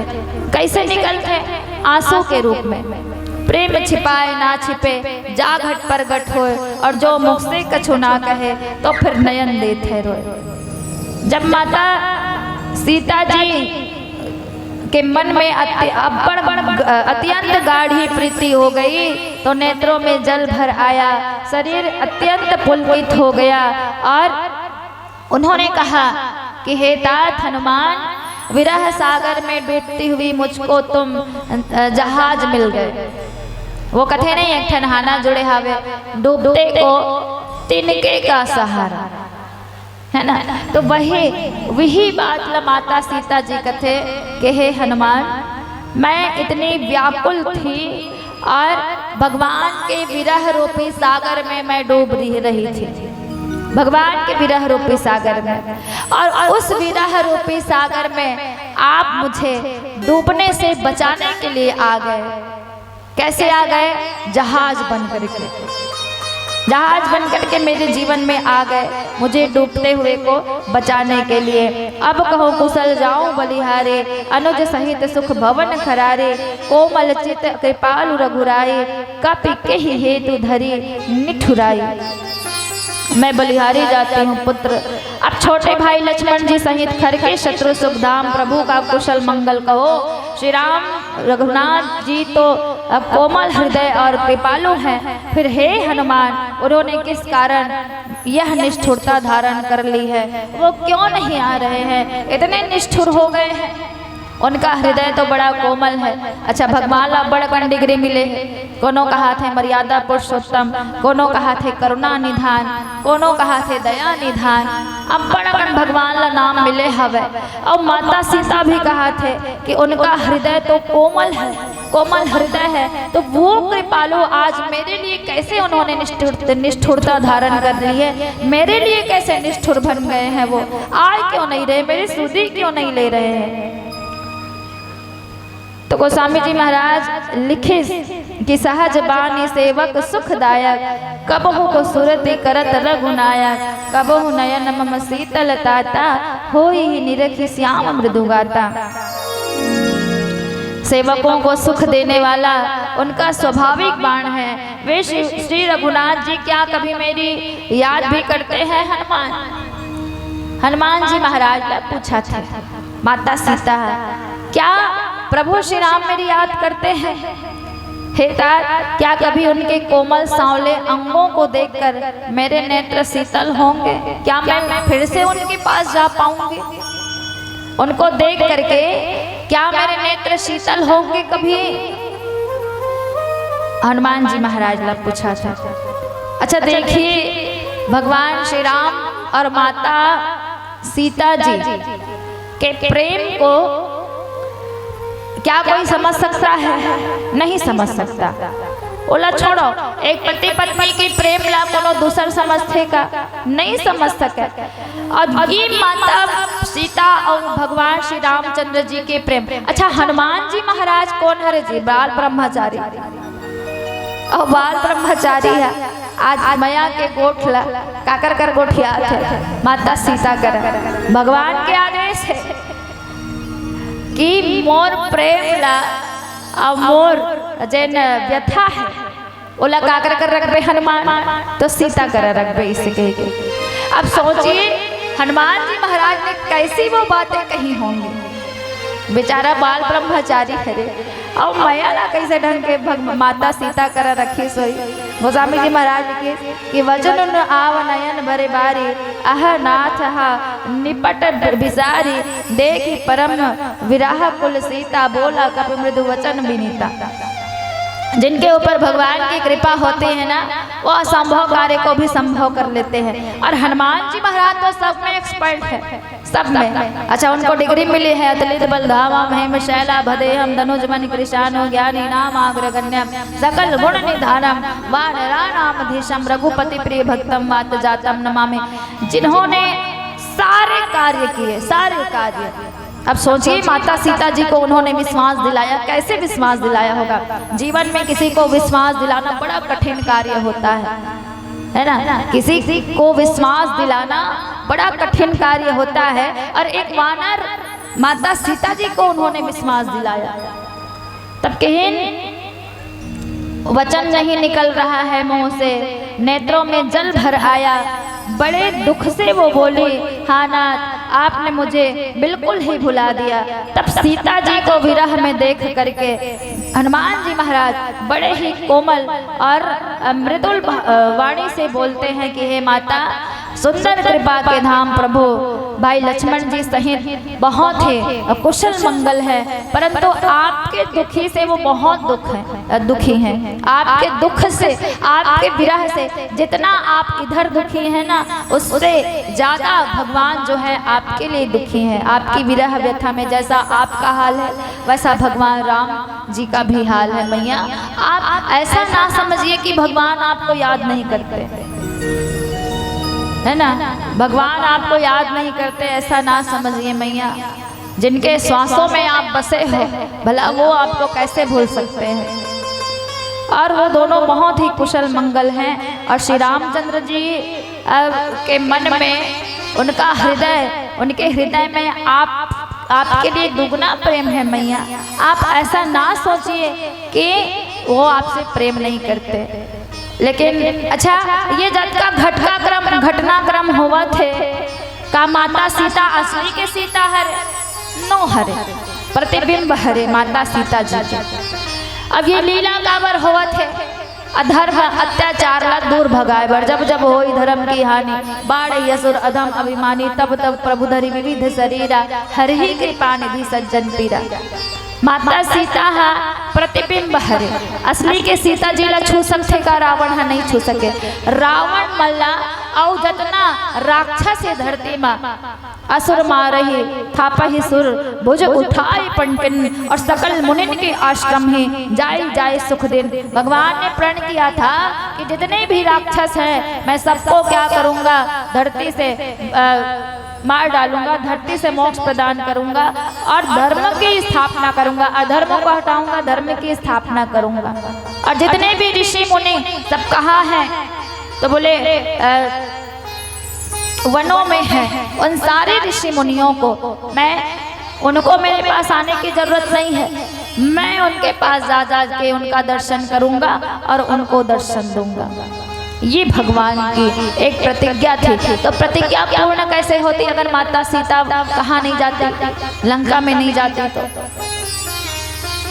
कैसे निकलथे? आंसू के रूप में। प्रेम छिपाए ना छिपे, जा घट प्रगट होए, और जो मुख से कछु ना कहे, तो फिर नयन देथे रोए। जब माता सीता जी के मन में अति-, अब्बड़, अत्यंत गाढ़ी प्रीति हो गई, तो नेत्रों में जल भर आया, शरीर अत्यंत पुलकित हो गया और उन्होंने कहा कि हे तात हनुमान, विरह सागर में डूबती हुई मुझको तुम, अ, जहाज मिल गए। वो कथे नहीं, एक ठन हाना जुड़े हावे, डूबते को तिनके का सहारा, है ना? तो वही, वही बात ला माता सीता जी कथे कि हे हनुमान, मैं इतनी व्याकुल थी और भगवान के विरह रूपी सागर में मैं डूब रही, रही थी, भगवान के विरह रूपी सागर में। और उस विरह रूपी सागर में आप मुझे डूबने से बचाने के लिए आ गए। कैसे आ गए? जहाज बन करके। जहाज बन करके मेरे जीवन में आ गए, मुझे डूबते हुए को बचाने के लिए। अब कहो कुशल जाऊं बलिहारे, अनुज सहित सुख भवन खरारे। कोमल चित कृपालु रघुराई, कपि केहि हेतु धरी निठुराई। मैं बलिहारी जाती हूँ पुत्र। अब छोटे भाई लक्ष्मण जी सहित खर के शत्रु सुखधाम प्रभु का कुशल मंगल कहो। श्री राम रघुनाथ जी तो, अ, कोमल हृदय और कृपालु हैं, फिर हे हनुमान, उन्होंने किस कारण यह निष्ठुरता धारण कर ली है? वो क्यों नहीं आ रहे हैं? इतने निष्ठुर हो गए हैं। उनका हृदय तो बड़ा कोमल है। अच्छा, भगवान ला बड़ अकन डिग्री मिले है। कोनो कहाथे मर्यादा पुरुषोत्तम, कोनो कहाथे करुणा निधान, कोनो कहाथे दया निधान। अब्बड़ अकन भगवान ला नाम मिले हवे। और माता सीता भी कहाथे कि उनका हृदय तो कोमल है, कोमल हृदय है, तो वो कृपालु आज मेरे लिए कैसे उन्होंने निष्ठुर-, निष्ठुरता धारण कर ली है, मेरे लिए कैसे निष्ठुर बन गए हैं वो, आए क्यों नहीं रहे, मेरी सुधि क्यों नहीं ले रहे हैं? तो गोस्वामी जी महाराज लिखिस कि सहज बानी सेवक सुखदायक, कबहु को सुरति करत रघुनायक, कबहु नयन मम शीतल ताता, होई ही निरखि श्याम मृदु गाता। सेवकों को सुख देने वाला उनका स्वाभाविक बाण है। वे श्री, श्री रघुनाथ जी क्या कभी मेरी याद भी करते हैं हनुमान? हनुमान जी महाराज ला पूछा था माता सीता, क्या प्रभु श्री राम मेरी याद करते हैं? हे तात, क्या कभी उनके कोमल सांवले अंगों को देखकर मेरे नेत्र शीतल होंगे? क्या मैं फिर से उनके पास जा पाऊंगी? उनको देख करके क्या मेरे नेत्र शीतल होंगे कभी? हनुमान जी महाराज ला पूछा था। अच्छा देखिए, भगवान श्री राम और माता सीता जी के प्रेम को क्या कोई समझ सकता है? नहीं समझ सकता। ओला छोड़ो, एक पति पत्नी के प्रेम ला कोनो दूसर समझथे का? नहीं समझ सके। और ये माता सीता और भगवान श्री रामचंद्र जी के प्रेम। अच्छा, हनुमान जी महाराज कोन हरे जी? बाल ब्रह्मचारी। और बाल ब्रह्मचारी है, आज मया के गोठ ला काकर कर गोठियात हे? माता सीता कर। भगवान के आदेश है कि मोर प्रेम ला और मोर जेन व्यथा है, ओला काकर कर रखबे हनुमान, तो सीता कर रखबे, इसे कह के। अब सोचिए, हनुमान जी महाराज ने कैसी वो बातें कही होंगी। बेचारा बाल ब्रह्मचारी हरे, अउ मया ला कैसे ढंग के भग-, माता सीता कर रखिस होही। गोस्वामी जी महाराज लिखिस कि वचन उन आव नयन भरे बारी, अह नाथ हा निपट बिसारी, देखि परम विरह कुल सीता, बोला कपि मृदु वचन बिनीता। जिनके ऊपर भगवान की कृपा होती है ना, वो असंभव कार्य को भी संभव कर लेते हैं। और हनुमान जी महाराज तो सब में एक्सपर्ट है, सब में। अच्छा, उनको डिग्री मिली है, अतुलित बल धामा महेम शैला, भदे हम धनुज मन कृशानु, ज्ञानी नाम अग्रगण्यम, सकल गुण निधानम, वानरा नाम धीशम, रघुपति प्रिय भक्तम, वात जातम नमामि। जिन्होंने सारे कार्य किए, सारे कार्य। अब सोचिए, माता सीता जी को उन्होंने विश्वास दिलाया। कैसे विश्वास दिलाया होगा? जीवन में किसी को विश्वास दिलाना बड़ा कठिन कार्य होता है, है ना? किसी को विश्वास दिलाना बड़ा कठिन कार्य होता है। और एक वानर माता सीता जी को उन्होंने विश्वास दिलाया। तब कहेन, वचन नहीं निकल रहा है मुंह से, नेत्रों में जल भर आया। बड़े दुख से वो बोली, हा नाथ, आपने मुझे बिल्कुल ही भुला दिया। तब सीता जी को विरह में देख करके हनुमान जी महाराज बड़े ही कोमल और मृदुल भा-, वाणी से बोलते हैं कि हे माता, सुंदर कृपा के धाम प्रभु, भाई लक्ष्मण जी सहित बहुत ही कुशल मंगल है, परंतु आपके दुखी से वो बहुत दुख है, दुखी हैं। आपके दुख से, आपके विरह से जितना आप इधर दुखी हैं ना, उससे ज्यादा भगवान जो है आपके लिए दुखी हैं। आपकी विरह व्यथा में जैसा आपका हाल है, वैसा भगवान राम जी का भी हाल है। मैया, आप ऐसा ना समझिए कि भगवान आपको याद नहीं करते, है ना? भगवान आपको याद नहीं करते, ऐसा ना समझिए मैया। जिनके श्वासों में आप बसे हो, भला वो आपको कैसे भूल सकते हैं? और वो दोनों बहुत ही कुशल मंगल हैं। और श्री रामचंद्र जी, अ, के मन में, उनका हृदय, उनके हृदय में आप, आपके लिए दुगना प्रेम है मैया। आप ऐसा ना सोचिए कि वो आपसे प्रेम नहीं करते। लेकिन अच्छा, ये जतका घटका क्रम, घटनाक्रम होवत हे, का माता सीता असली के सीता हरे? नो हरे, प्रतिबिंब हरे माता सीता जी के। अब ये लीला काबर होवत हे? अधर्म अत्याचार ला दूर भगाए बर, जब जब होई धर्म की हानि, बाढ़ असुर अधम अभिमानी, तब तब प्रभु धरि विविध शरीरा, हरहि कृपा निधि सज्जन पीरा। माता सीता हा प्रतिबिंब हरे, असली के सीता जी ला छू सकथे का? रावण हा नहीं छू सके। रावण मल्ला अउ जतना राक्षस हे धरती मा, असुर मारहि थापहि सुर, भुज उठाई पनकिन, और सकल मुनिन के आश्रम ही जाई जाई सुख दिन। भगवान ने प्रण किया था कि जितने भी राक्षस हैं, मैं सबको क्या करूंगा, धरती से, अ, मार डालूंगा, धरती से मोक्ष प्रदान करूंगा और धर्म की स्थापना करूंगा, अधर्म को हटाऊंगा, धर्म की स्थापना करूंगा। और जितने भी ऋषि मुनि सब कहाँ हैं, तो बोले, अ, वनों में है, उन सारे ऋषि मुनियों को मैं, उनको मेरे पास आने की जरूरत नहीं है। मैं उनके पास जा जा के उनका दर्शन करूंगा और उनको दर्शन दूंगा। ये भगवान की एक प्रतिज्ञा थी। तो प्रतिज्ञा पूर्ण कैसे होती अगर माता सीता कहाँ नहीं जाती, लंका में नहीं जाती तो?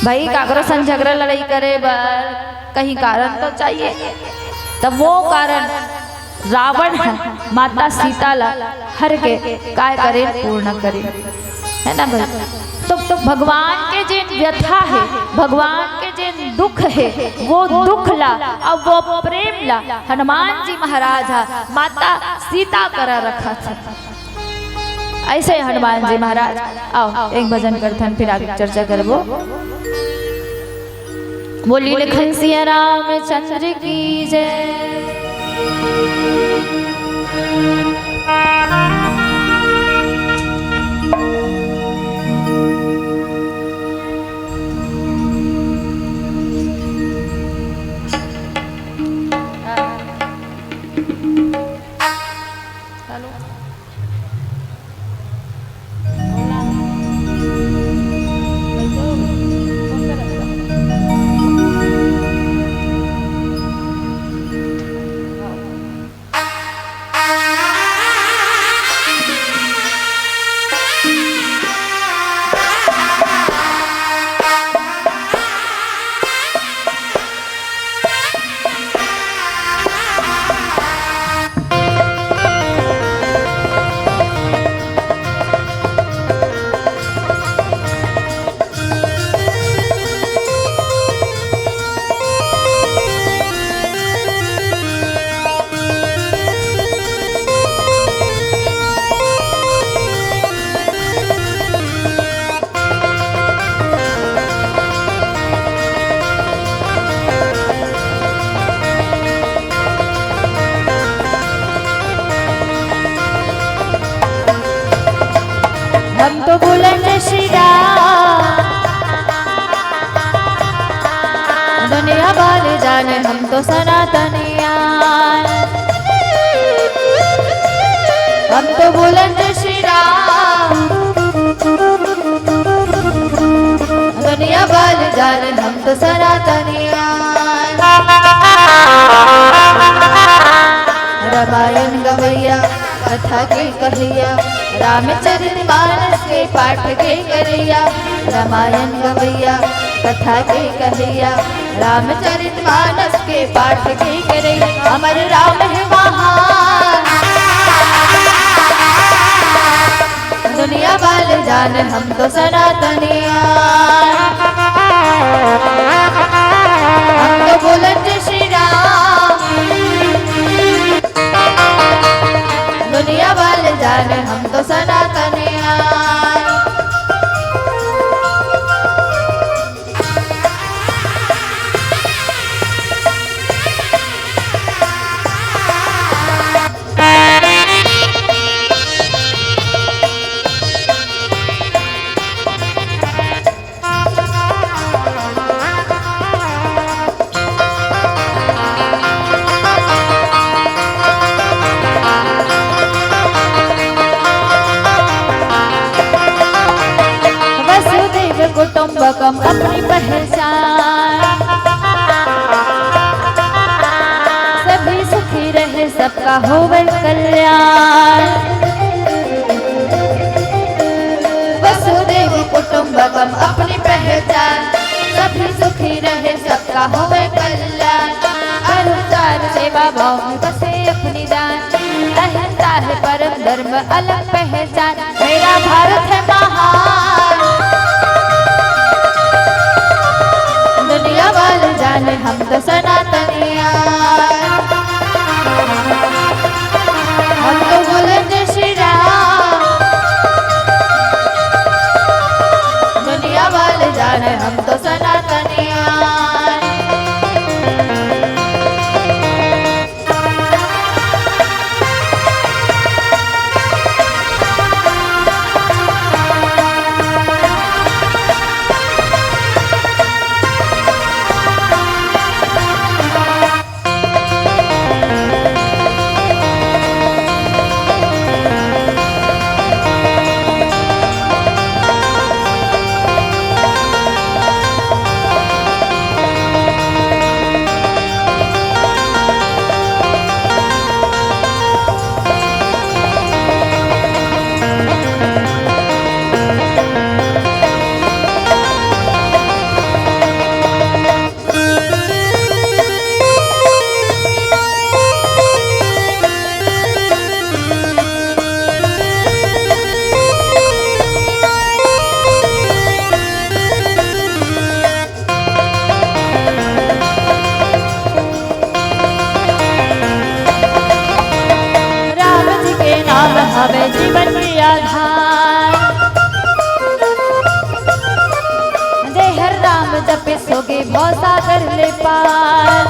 भाई, काकरो संग झगड़ा लड़ाई करे बर कहीं कारण तो चाहिए। तब वो कारण रावण ह माता सीता ला हर के काय करे, पूर्ण करे, है ना भाई? तो, तो भगवान के जेन व्यथा हे, भगवान के जेन दुख हे, वो दुख ला, अब वो प्रेम ला हनुमान जी महाराज ह माता सीता करा रखत हे। ऐसे हनुमान जी महाराज। आओ, एक भजन करथन, फिर आगे चर्चा करबो। बोली लखन सिया रामचंद्र की जय। हम तो बुलंद श्री राम, दुनिया वाले जाने हम तो सनातनिया। हम तो बुलंद श्री राम, दुनिया वाले जाने हम तो सनातनिया। रामायण गवैया, कथा के कहिया, रामचरित मानस के पाठ के करैया। रामायण गवैया, कथा के कहिया, रामचरित मानस के पाठ के करैया। अमर राम है महान, दुनिया वाले जाने हम तो सनातनिया। हम तो बुलंद श्री राम, दुनिया वाले जाने हम तो सनातनिया। वसुदेव कुटुंबकम अपनी पहचान, सभी सुखी रहे सबका होवे कल्याण। वसुदेव कुटुंबकम अपनी पहचान, सभी सुखी रहे सबका होवे कल्याण। अहिंसा सेवा भाव में बसे अपनी जान, अहिंसा है परम धर्म अलग पहचान। मेरा भारत है महान, दुनिया वाले जाने हम तो सनातनिया। हम तो बोले जय श्री राम, दुनिया वाले जाने हम तो सनातनिया। हवे जीवन के आधार। जय हर राम जपे सोगे भव सागर ले पार।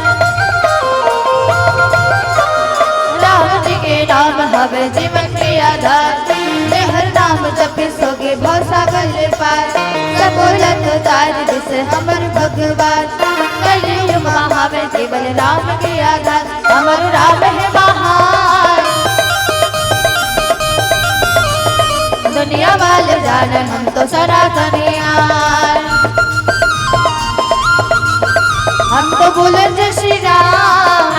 राम जी के नाम हवे जीवन के आधार। जय हर राम जपे सोगे भव सागर ले पार। सबो जग तार दिस हमर भगवान। कलयुग महावे केवल राम के आधार। हमर राम हे महान। दुनिया वाले जाने हम तो सनातनी आन। हम तो बोले जय श्री राम।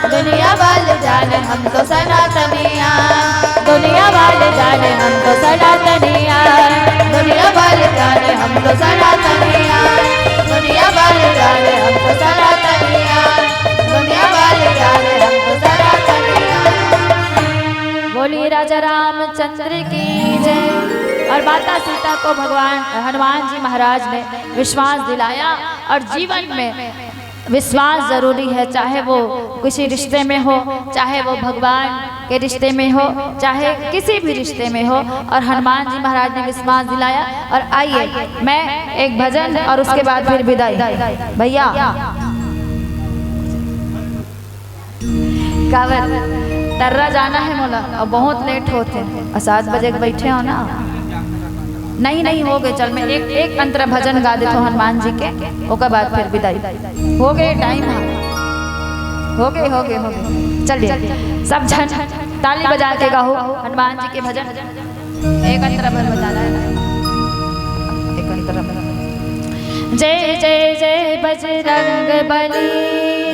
दुनिया वाले जाने हम तो सनातनी आन। दुनिया वाले जाने हम तो सनातनी आन। दुनिया वाले जाने हम तो सनातनी आन। दुनिया वाले जाने हम तो सनातनी आन। दुनिया वाले जाने हम तो सनातनी आन। बोलिए राजा रामचंद्र की जय। और माता सीता को भगवान हनुमान जी महाराज ने विश्वास दिलाया और जीवन में विश्वास जरूरी है, चाहे वो किसी रिश्ते में हो, चाहे वो भगवान के रिश्ते में हो, चाहे किसी भी रिश्ते में हो। और हनुमान जी महाराज ने विश्वास दिलाया। और आइए, मैं एक भजन और उसके बाद फिर विदाई। भैया, काबर टर्रा जाना है मोला, और बहुत लेट होत है, और सात बजे के बैठे हो ना। नहीं, नहीं, हो गए, चल मैं एक, एक अंतरा भजन गा देथों हनुमान जी के, ओकर बाद फिर विदाई। हो गए टाइम, हाँ, हो गए, हो गए, हो गए। चलिए, सब झन ताली बजा के गाओ हनुमान जी के भजन। एक अंतरा भर बताना है ना, एक अंतरा भर। जय जय जय बजरंग बली।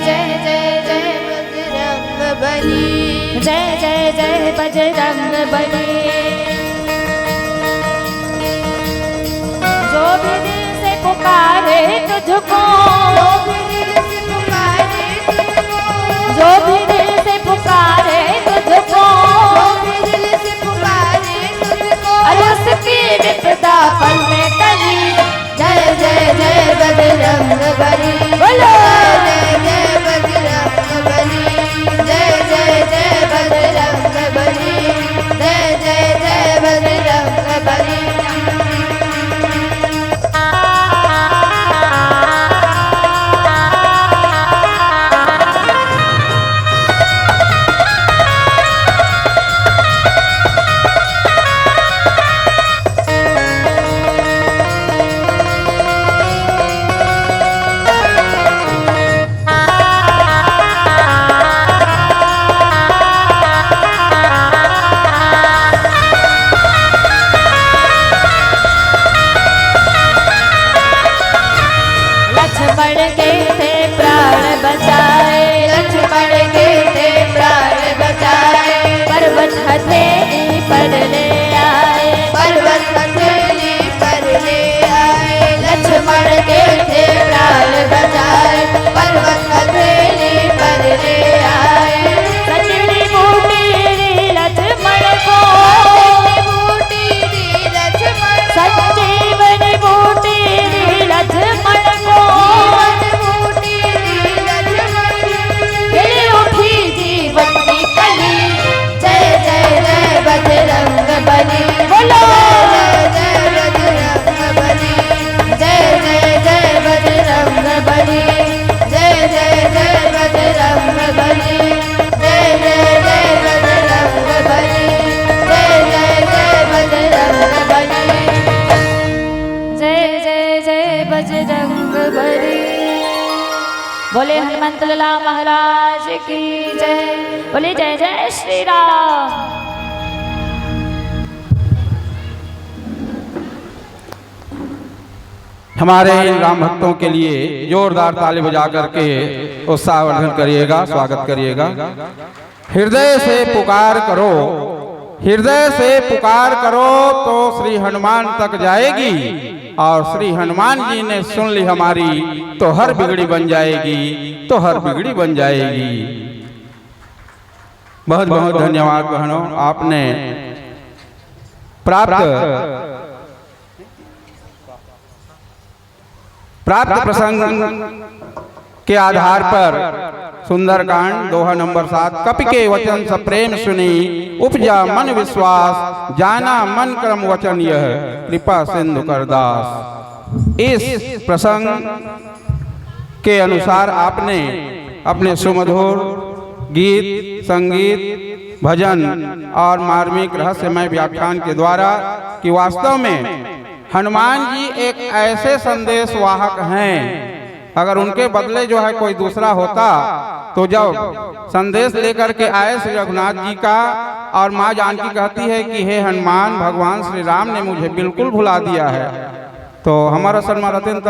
जय जय जय बजरंग बली। जय जय जय बजरंग बली। जो भी दिल से पुकारे तुझको, जो भी दिल से पुकारे तुझको, जो भी दिल से पुकारे तुझको, जो भी दिल से पुकारे तुझको, अरे उसकी विपदा पल में टली। जय जय जय बजरंग बली। बोलो। जय जय बजरंग बली। जय जय जय बजरंग बली। जय जय जय बजरंग बली। लक्ष्मण के थे प्राण बचाए, लक्ष्मण के थे प्राण बचाए। पर्वत हथेली पर ले आए, पर्वत हथेली पर ले आए। लक्ष्मण के थे प्राण बचाए, पर्वत हथेली पर ले आए। संजीवनी बूटी दी लक्ष्मण को, संजीवनी बूटी दी लक्ष्मण को, संजीवनी बूटी दी लक्ष्मण को। जीवन बूटी दी लक्ष्मण को। खिल उठी जीवन की कली। जय जय जय बजरंग बली। बोलो। जय जय जय बजरंग बली। जय जय जय बजरंग बली। जय जय जय बजरंग बली। जय जय जय बजरंग बली। जय जय जय बजरंग बली। जय जय जय बजरंग बली। बोले हनुमंत लाला महाराज की जय। बोले जय जय श्री राम। हमारे इन राम भक्तों के लिए जोरदार ताली बजा करके उत्साहवर्धन करिएगा, स्वागत करिएगा। हृदय से पुकार करो, हृदय से पुकार करो तो श्री हनुमान तक जाएगी, और श्री हनुमान जी ने सुन ली हमारी तो हर बिगड़ी बन जाएगी, तो हर बिगड़ी बन जाएगी। बहुत बहुत धन्यवाद बहनों, आपने प्राप्त प्राप्त प्रसंग के आधार पर सुंदरकांड दोहा नंबर सात, कपि के वचन सब प्रेम सुनी, उपजा मन विश्वास, जाना मन क्रम वचन यह, कृपा सिंधु कर दास। इस प्रसंग के अनुसार आपने अपने सुमधुर गीत, संगीत, भजन और मार्मिक रहस्यमय व्याख्यान के द्वारा कि वास्तव में हनुमान जी एक ऐसे संदेश वाहक हैं, अगर उनके बदले जो है कोई दूसरा होता, तो जब संदेश लेकर के आए श्री रघुनाथ जी का, और माँ जानकी कहती है कि हे हनुमान, भगवान श्री राम ने मुझे बिल्कुल भुला दिया है। तो हमर असन म रहितेन त,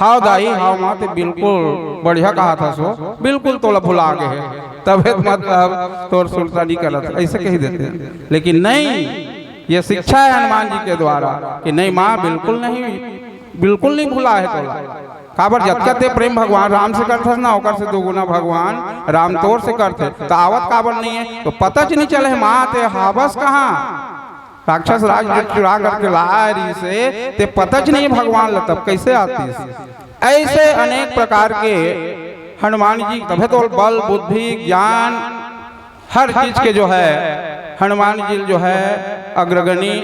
"हाव दाई, हाव माँ, ते बिल्कुल बढ़िया कहाथस ओ, बिल्कुल तोला भुला गे हे, तभे त मतलब तोर सुरता नइ करत," ऐसे कहि देते। लेकिन नहीं, ये शिक्षा है हनुमान जी के द्वारा कि नहीं माँ, बिल्कुल नहीं, बिल्कुल नहीं भुला है तोला। काबर, जतका ते प्रेम भगवान राम से करथस ना, ओकर से दुगुना भगवान राम तोर से करथे। त आवत काबर नहीं है? तो पता च नहीं चले माँ, ते हावस कहाँ? राक्षस राज जो चुरा करके लाए रहिसे, ते पता च नहीं भगवान ल, तब कैसे आतिस? ऐसे अनेक प्रकार के हनुमान जी, तभे तो बल, बुद्धि, ज्ञान, हर चीज के जो है हनुमान जी जो है अग्रगणी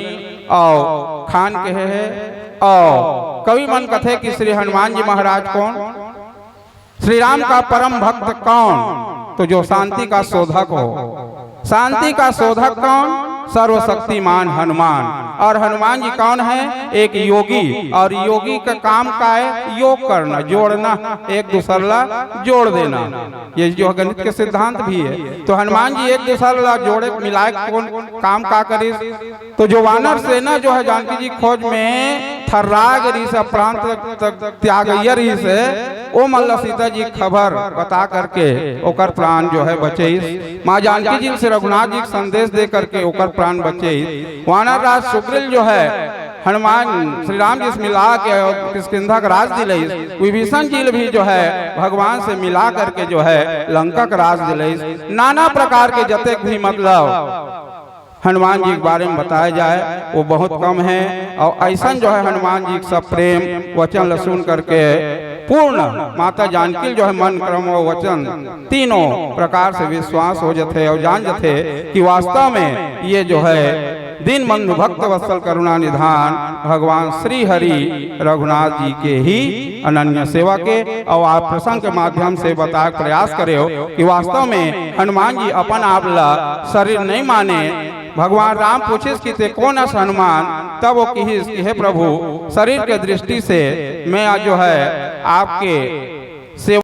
और खान के है। और कवि मन कथे कि श्री हनुमान जी महाराज कौन? श्री राम का परम भक्त कौन? तो जो शांति का शोधक हो। शांति का शोधक कौन? सर्वशक्तिमान हनुमान। और हनुमान जी कौन है? एक योगी। और योगी का काम का है? योग करना, जोड़ना, एक दूसर ला जोड़ देना। ये जो गणित के सिद्धांत भी है। तो हनुमान जी एक दूसर ला जोड़े मिलाए कौन काम का करिस? तो जो वानर सेना जो है जानकी जी खोज में थर्रा गे रहिस, प्राण तक, तक त्यागइया रहिस, ओ मन ला सीता जी खबर बता करके ओकर प्राण जो है बचेस। माँ जानकी जी से रघुनाथ जी के संदेश दे करके ओकर प्राण बचेस। वानर राज सुग्रीव जो है हनुमान श्री राम जी से मिला के किष्किंधा का राज दिलइस, विभीषण जी ल भी जो है भगवान से मिला करके जो है लंका का राज दिलइस। नाना प्रकार के जतेक भी मतलब हनुमान जी के बारे में बताया जाए, वो बहुत कम है। और ऐसन जो है हनुमान जी के सब प्रेम वचन ल सुन करके पूर्ण माता जानकी ल जो है मन क्रम और वचन तीनों प्रकार से विश्वास हो जथे और जान जथे कि वास्तव में ये जो है दीनबंधु भक्त वत्सल करुणा निधान भगवान श्री हरि रघुनाथ जी के ही अनन्य सेवा के। और आप प्रसंग के माध्यम से बताए के प्रयास करे हो कि वास्तव में हनुमान जी अपन आप ला शरीर नहीं माने। भगवान राम पूछिस कि ते कौन अस हनुमान? तब वो किहिस कि हे प्रभु, शरीर के दृष्टि से मैं आज जो है आपके सेवा